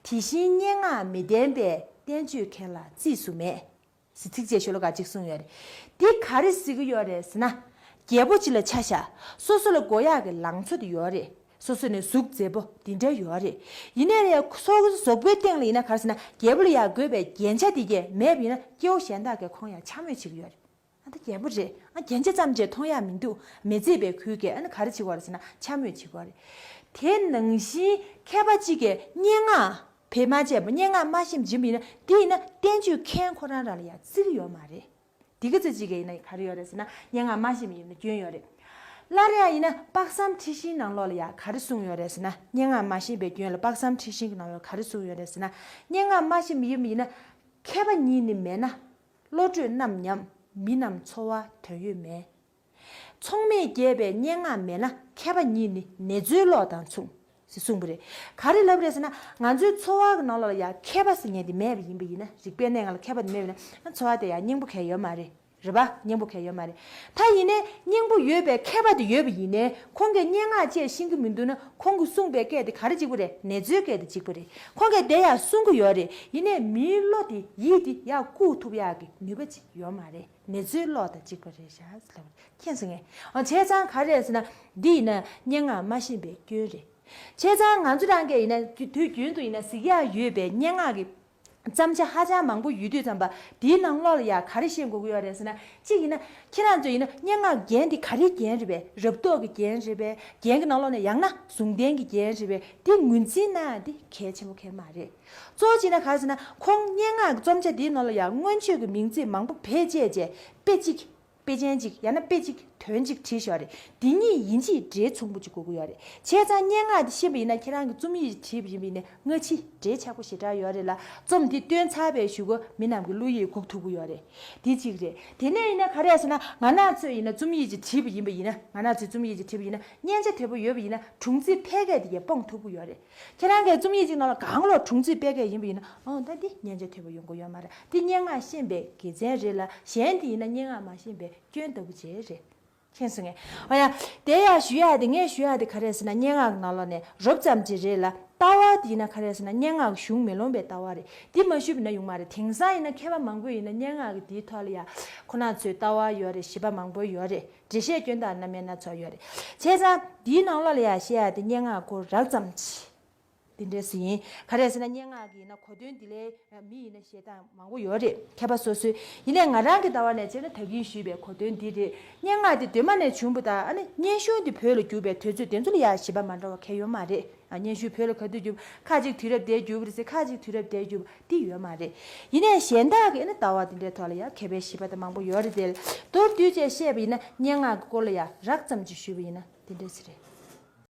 དེ་བཞིན་སྙན་ངག་མི་ལྡན་པས་བསྟན་བཅོས་མཁན་ལ་རྩིས་སུ་མེད། ཟེར་ཚིགས་བཅད་ཤོ་ལོ་ཀ་གཅིག་གསུངས་ཡོད་རེད། འདི་ག་རེ་ཟེར་གྱི་ཡོད་རེད་ཟེར་ན། རྒྱལ་པོ་གཅིག་ལ་ཆ་བཞག་སོ་སོ་ལ་དགོས་ཡག་གི་ལང་ཚོ་དེ་ཡོད་རེད། སོ་སོ་ནས་གཟུགས་མཛེས་པོ་འདི་འདྲ་ཡོད་རེད། ཡིན་ནའི་ལས་སོ་སོ་གཟུགས་པོའི་སྟེང་ལ་ཡིན་ན་ག་རེ་ཟེར་ན་རྒྱལ་པོ་ལ་ཡག་དགོས་པའི་རྒྱན་ཆ་དེ་གས་མེད་པ་ཡིན་ན་སྐྱེ་བོ་གཞན་དག་གིས་ཁོང་ཡང་འཕྱ་སྨོད་བྱེད་ཀྱི་ཡོད་རེད། ཨ་ད་རྒྱལ་པོ་རེད། ཨ་རྒྱན་ཆ་ཙམ་ཅིག་མཐོང་ཡག་མི་འདུག་མི་མཛེས་པའི་ཁུལ་གྱིས་ཨ་ནི་ག་རེ་བྱེད་ཀྱི་ཡོད་རེད་ཟེར་ན་འཕྱ་སྨོད་བྱེད་ཀྱི་ཡོད་རེད། དེ་ནང་བཞིན་མཁས་པ་གཅིག་གིས་སྙན་ངག་བེད་མ་སྤྱད་པ་སྙན་ངག་མ་ཤེས་པ་ཡིན་པ་ཡིན་ན་དེ་ཡིན་ན་བསྟན་བཅོས་མཁན་ཁོ་རང་རང་ལ་ཡང་བརྩི་གི་ཡོད་མ་རེད། འདི་ག་ཚོད་ཅིག་གིས་ཡིན་ན་ག་རེ་ཡོད་རེད་ཟེར་ན་སྙན་ངག་མ་ཤེས་པ་ཡིན་ན་སྐྱོན་ཡོད་རེད། སླར་ཡང་ཡིན་ན་དཔག་བསམ་འཁྲི་ཤིང་ནང་ལོགས་ལ་ཡང་ག་རེ་གསུངས་ཡོད་རེད་ཟེར་ན་སྙན་ངག་མ་ཤེས་པའི་སྐྱོན་ལ་དཔག་བསམ་འཁྲི་ཤིང་གི་ནང་ལོགས་ག་རེ་གསུངས་ཡོད་རེད་ཟེར་ན་སྙན་ངག་མ་ཤེས་པ་ཡིན་པ་ཡིན་ན་མཁས་པ་ཉིད་ནི་མེད་ན། བློ་གྲོས་རྣམས་ཉམས། མི་རྣམས་འཚོ་བ་དོན་ཡོད་མེད། ཚོགས་མེད་རྒྱས་པའི་སྙན་ངག་མེད་ན་མཁས་པ་ཉིད་ནི་ནེ་ཙོའི་གློག་དང་མཚུངས། ཞེས་གསུངས་པ་རེད། ག་རེ་ལབ་རེད་ཟེར་ན་ང་ཚོའི་འཚོ་བ་གི་ནང་ལོགས་ལ་ཡང་མཁས་པ་ཟེར་མཁན་དེ་མེད་པ་ཡིན་པ་ཡིན་ན་རིག་པའི་གནས་ལྔ་ལ་མཁས་པ་དེ་མེད་པ་ཡིན་ན་འཚོ་བ་དེ་ཡང་སྙིང་པོ་གང་ཡོད་མ་རེད། རེད་པ། སྙིང་པོ་གང་ཡོད་མ་རེད། ད་ཡིན་ནའི་སྙིང་པོ་ཡོད་པའི་མཁས་པ་དེ་ཡོད་པ་ཡིན་ནའི་ཁོང་གིས་སྙན་ངག་བཅས་ཤེས་ཀྱི་མི་འདུག་ན་ཁོང་གིས་གསུངས་པའི་སྐད་དེ་ག་རེ་གཅིག་པ་རེད། ནེ་ཙོའི་སྐད་དེ་གཅིག་པ་རེད། ཁོང་གིས་དེ་ཡང་གསུང་གི་ཡོད་རེད། ཡིན་ནའི་མིའི་བློ་དེ་ཡིད་དེ་ཡར་བཀུག་ཐུབ་ཡག་གི་ནུས་པ་ཅིག་ཡོད་མ་རེད། ནེ་ཙོའི་གློག་དང་གཅིག་པ་རེད་ཤག་ལབ་པ་མཁྱེན་སོང་ངས། འོ་བྱས་ཙང་ག་རེ་རེད་ཟེར་ན་འདི་ཡིན་ན་སྙན་ངག་མ་ཤེས་པའི་སྐྱོན་རེད། བྱས་ཙང་ང་ཚོ་རང་གིས་ཡིན་ན་དུས་རྒྱུན་དུ་ཡིན་ན་གཟིགས་ཡག་ཡོད་པའི་སྙན་ངག་གི་བརྩམས་བྱ་ཧ་ཅང་མང་པོ་ཡོད་དུས་ཙམ་པ་དེའི་ནང་ལོགས་ལ་ཡ་ག་རེ་ཤེས་དགོས་ཀྱི་ཡོད་རེད་ཟེར་ན་གཅིག་ཡིན་ན་ཁྱེད་རང་ཚོ་ཡིན་ན་སྙན་ངག་རྒྱན་འདི་ག་རེའི་རྒྱན་རེད་པས། རབ་རྟོག་གི་རྒྱན་རེད་པས། རྒྱན་གྱི་ནང་ལོགས་ནས་ཡང་ན་ཟུང་ལྡན་གྱི་རྒྱན་རེད་པས། འདི་ངོས་འཛིན་གནང་ཡ་འདི་གལ་ཆེན་པོ་གལ་མ་རེད། གཙོ་བོ་བྱས་ན་ག་རེ་ཟེར་ན་ཁོང་སྙན་ངག་གི་རྩོམ་བྱ་འདིའི་ནང་ལ་ཡང་མངོན་བརྗོད་ཀྱི་མིང་ཚིག་མང་པོ་བེད་སྤྱད་རྗེས་དཔེ་གཅིག་དཔེ་ཅན་གཅིག་ཡང་ན་དཔེ་གཅིག་ དོན་གཅིག་བྲིས་ཤོག་རེད། འདི་གཉིས་ཡིན་གཅིག་འབྲེལ་མཚུངས་པོ་གཅིག་དགོས་ཀྱི་ཡོད་རེད། བྱས་ཙང་སྙན་ངག་འདི་ཤེས་པ་ཡིན་ན་ཁྱེད་རང་གི་རྩོམ་ཡིག་ཅིག་བྲིས་པ་ཡིན་པ་ཡིན་ན་སྔ་ཕྱི་འབྲེལ་ཆགས་པོ་ཞེ་དྲག་ཡོད་རེད་ལ། རྩོམ་འདི་བཏོན་ཚར་བའི་གཞུག་གུ་མི་རྣམས་ཀྱི་བློ་ཡིད་འགུག་ཐུབ་ཀྱི་ཡོད་རེད། འདི་གཅིག་རེད། དེ་ནས་ཡིན་ན་ག་རེ་ཟེར་ན་ང་རང་ཚོས་ཡིན་ན་རྩོམ་ཡིག་ཅིག་བྲིས་པ་ཡིན་པ་ཡིན་ན། ང་རང་ཚོས་རྩོམ་ཡིག་ཅིག་བྲིས་པ་ཡིན་ན་སྙན་ཆ་དོད་པོ་ཡོད་པ་ཡིན་ན་དྲུང་འཚིག་ཕལ་སྐད་དེ་ཡང་སྤོང་ཐུབ་ཀྱི་ཡོད་རེད། ཁྱེད་རང་གི་རྩོམ་ཡིག་ཅིག་ནང་ལ་གང་ལོག་དྲུང་འཚིག་ཕལ་སྐད་ཡིན་པ་ཡིན་ན། ཨོ་ད་འདི་སྙན་ཆ་དོད་པོ་ཡོང་གི་ཡོད་མ་རེད། འདི་སྙན་ངག་ཤེས་པའི་དགེ་མཚན་རེད་ལ། གཞན་དེ་ཡིན་ན་སྙན་ངག་མ་ཤེས་པའི་སྐྱོན་ལྟ་བུ་ཅིག་རེད། མཁྱེན་སོང་ངས། ཨོ་ཡ། དེ་ཡང་ཞུ་ཡག་དེ། ངས་ཞུ་ཡག་དེ་ག་རེ་ཟེར་ན་སྙན་ངག་གི་ནང་ལོགས་ནས་རོབ་ཙམ་ཅིག་རེད་ལ། ལྟ་བ་དེ་ཡིན་ན་ག་རེ་ཟེར་ན་སྙན་ངག་གི་གཞུང་མེ་ལོང་པའི་ལྟ་བ་རེད། འདི་མ་ཞུས་པ་ན་ཡོང་མ་རེད། དེང་སང་ཡིན་ན་མཁས་པ་མང་པོ་ཡིན་ན་སྙན་ངག་གི་དེའི་ཐོག་ལ་ཡ་ཁོ་རང་ཚོའི་ལྟ་བ་ཡོད་རེད། བཞེད་པ་མང་པོ་ཡོད་རེད། འགྲེལ་བཤད་སྐྱོན་དང་རྣམ་དབྱེ་སྣ་ཚོགས་ཡོད་རེད། བྱས་ཙང་འདིའི་ནང་ལོགས་ལ་ཡ་བཤད་ཡག་དེ་སྙན་ངག་སྐོར་རགས་ཙམ་ཅིག་འདི་འདྲས་སུ་ཡིན། ག་རེ་ཟེར་ན་སྙན་ངག་གི་ཡིན་ན་གོ་དོན་འདི་ལས་མི་ཡིན་ན་བཤད་སྟངས་མང་པོ་ཡོད་རེད། མཁས་པ་སོ་སོའི། ཡིན་ནའི་ང་རང་གི་ལྟ་བ་ནས་བྱས་ན་ད་གིན་ཞུས་པའི་གོ་དོན་འདི་རེད། སྙན་ངག་འདི་གདོད་མ་ནས་བྱུང་བ་དང་། ཨ་ནི་སྙན་ཞུ་འདི་བོད་ལ་བསྒྱུར་བའི་དུས་ཚོད་དེ་ཚོ་ལ་ཡ་བཞེད་པ་མ་འདྲ་བ་གང་ཡང་ཡོད་མ་རེད། ཨ། སྙན་ཞུ་བོད་ལ་ག་དུས་བསྒྱུར། ཁ་ཅིག་དུས་རབས་དེར་བསྒྱུར་བ་རེད་ཟེར། ཁ་ཅིག་དུས་རབས་དེར་བསྒྱུར་བ་འདི་ཡོད་མ་རེད། ཡིན་ནའི་གཞན་དག་གི་ཨ་ནི་ལྟ་བ་འདི་འདྲའི་ཐོག་ལ་ཡ་མཁས་པའི་བཞེད་པ་དང་མང་པོ་ཡོད་རེད་དེ། མདོར་བསྡུས་བྱས་བཤད་པ་ཡིན་ན་སྙན་ངག་གི་སྐོར་ལ་ཡ་རགས་ཙམ་ཅིག་ཞུས་པ་ཡིན་ན་འདི་འདྲས་རེད།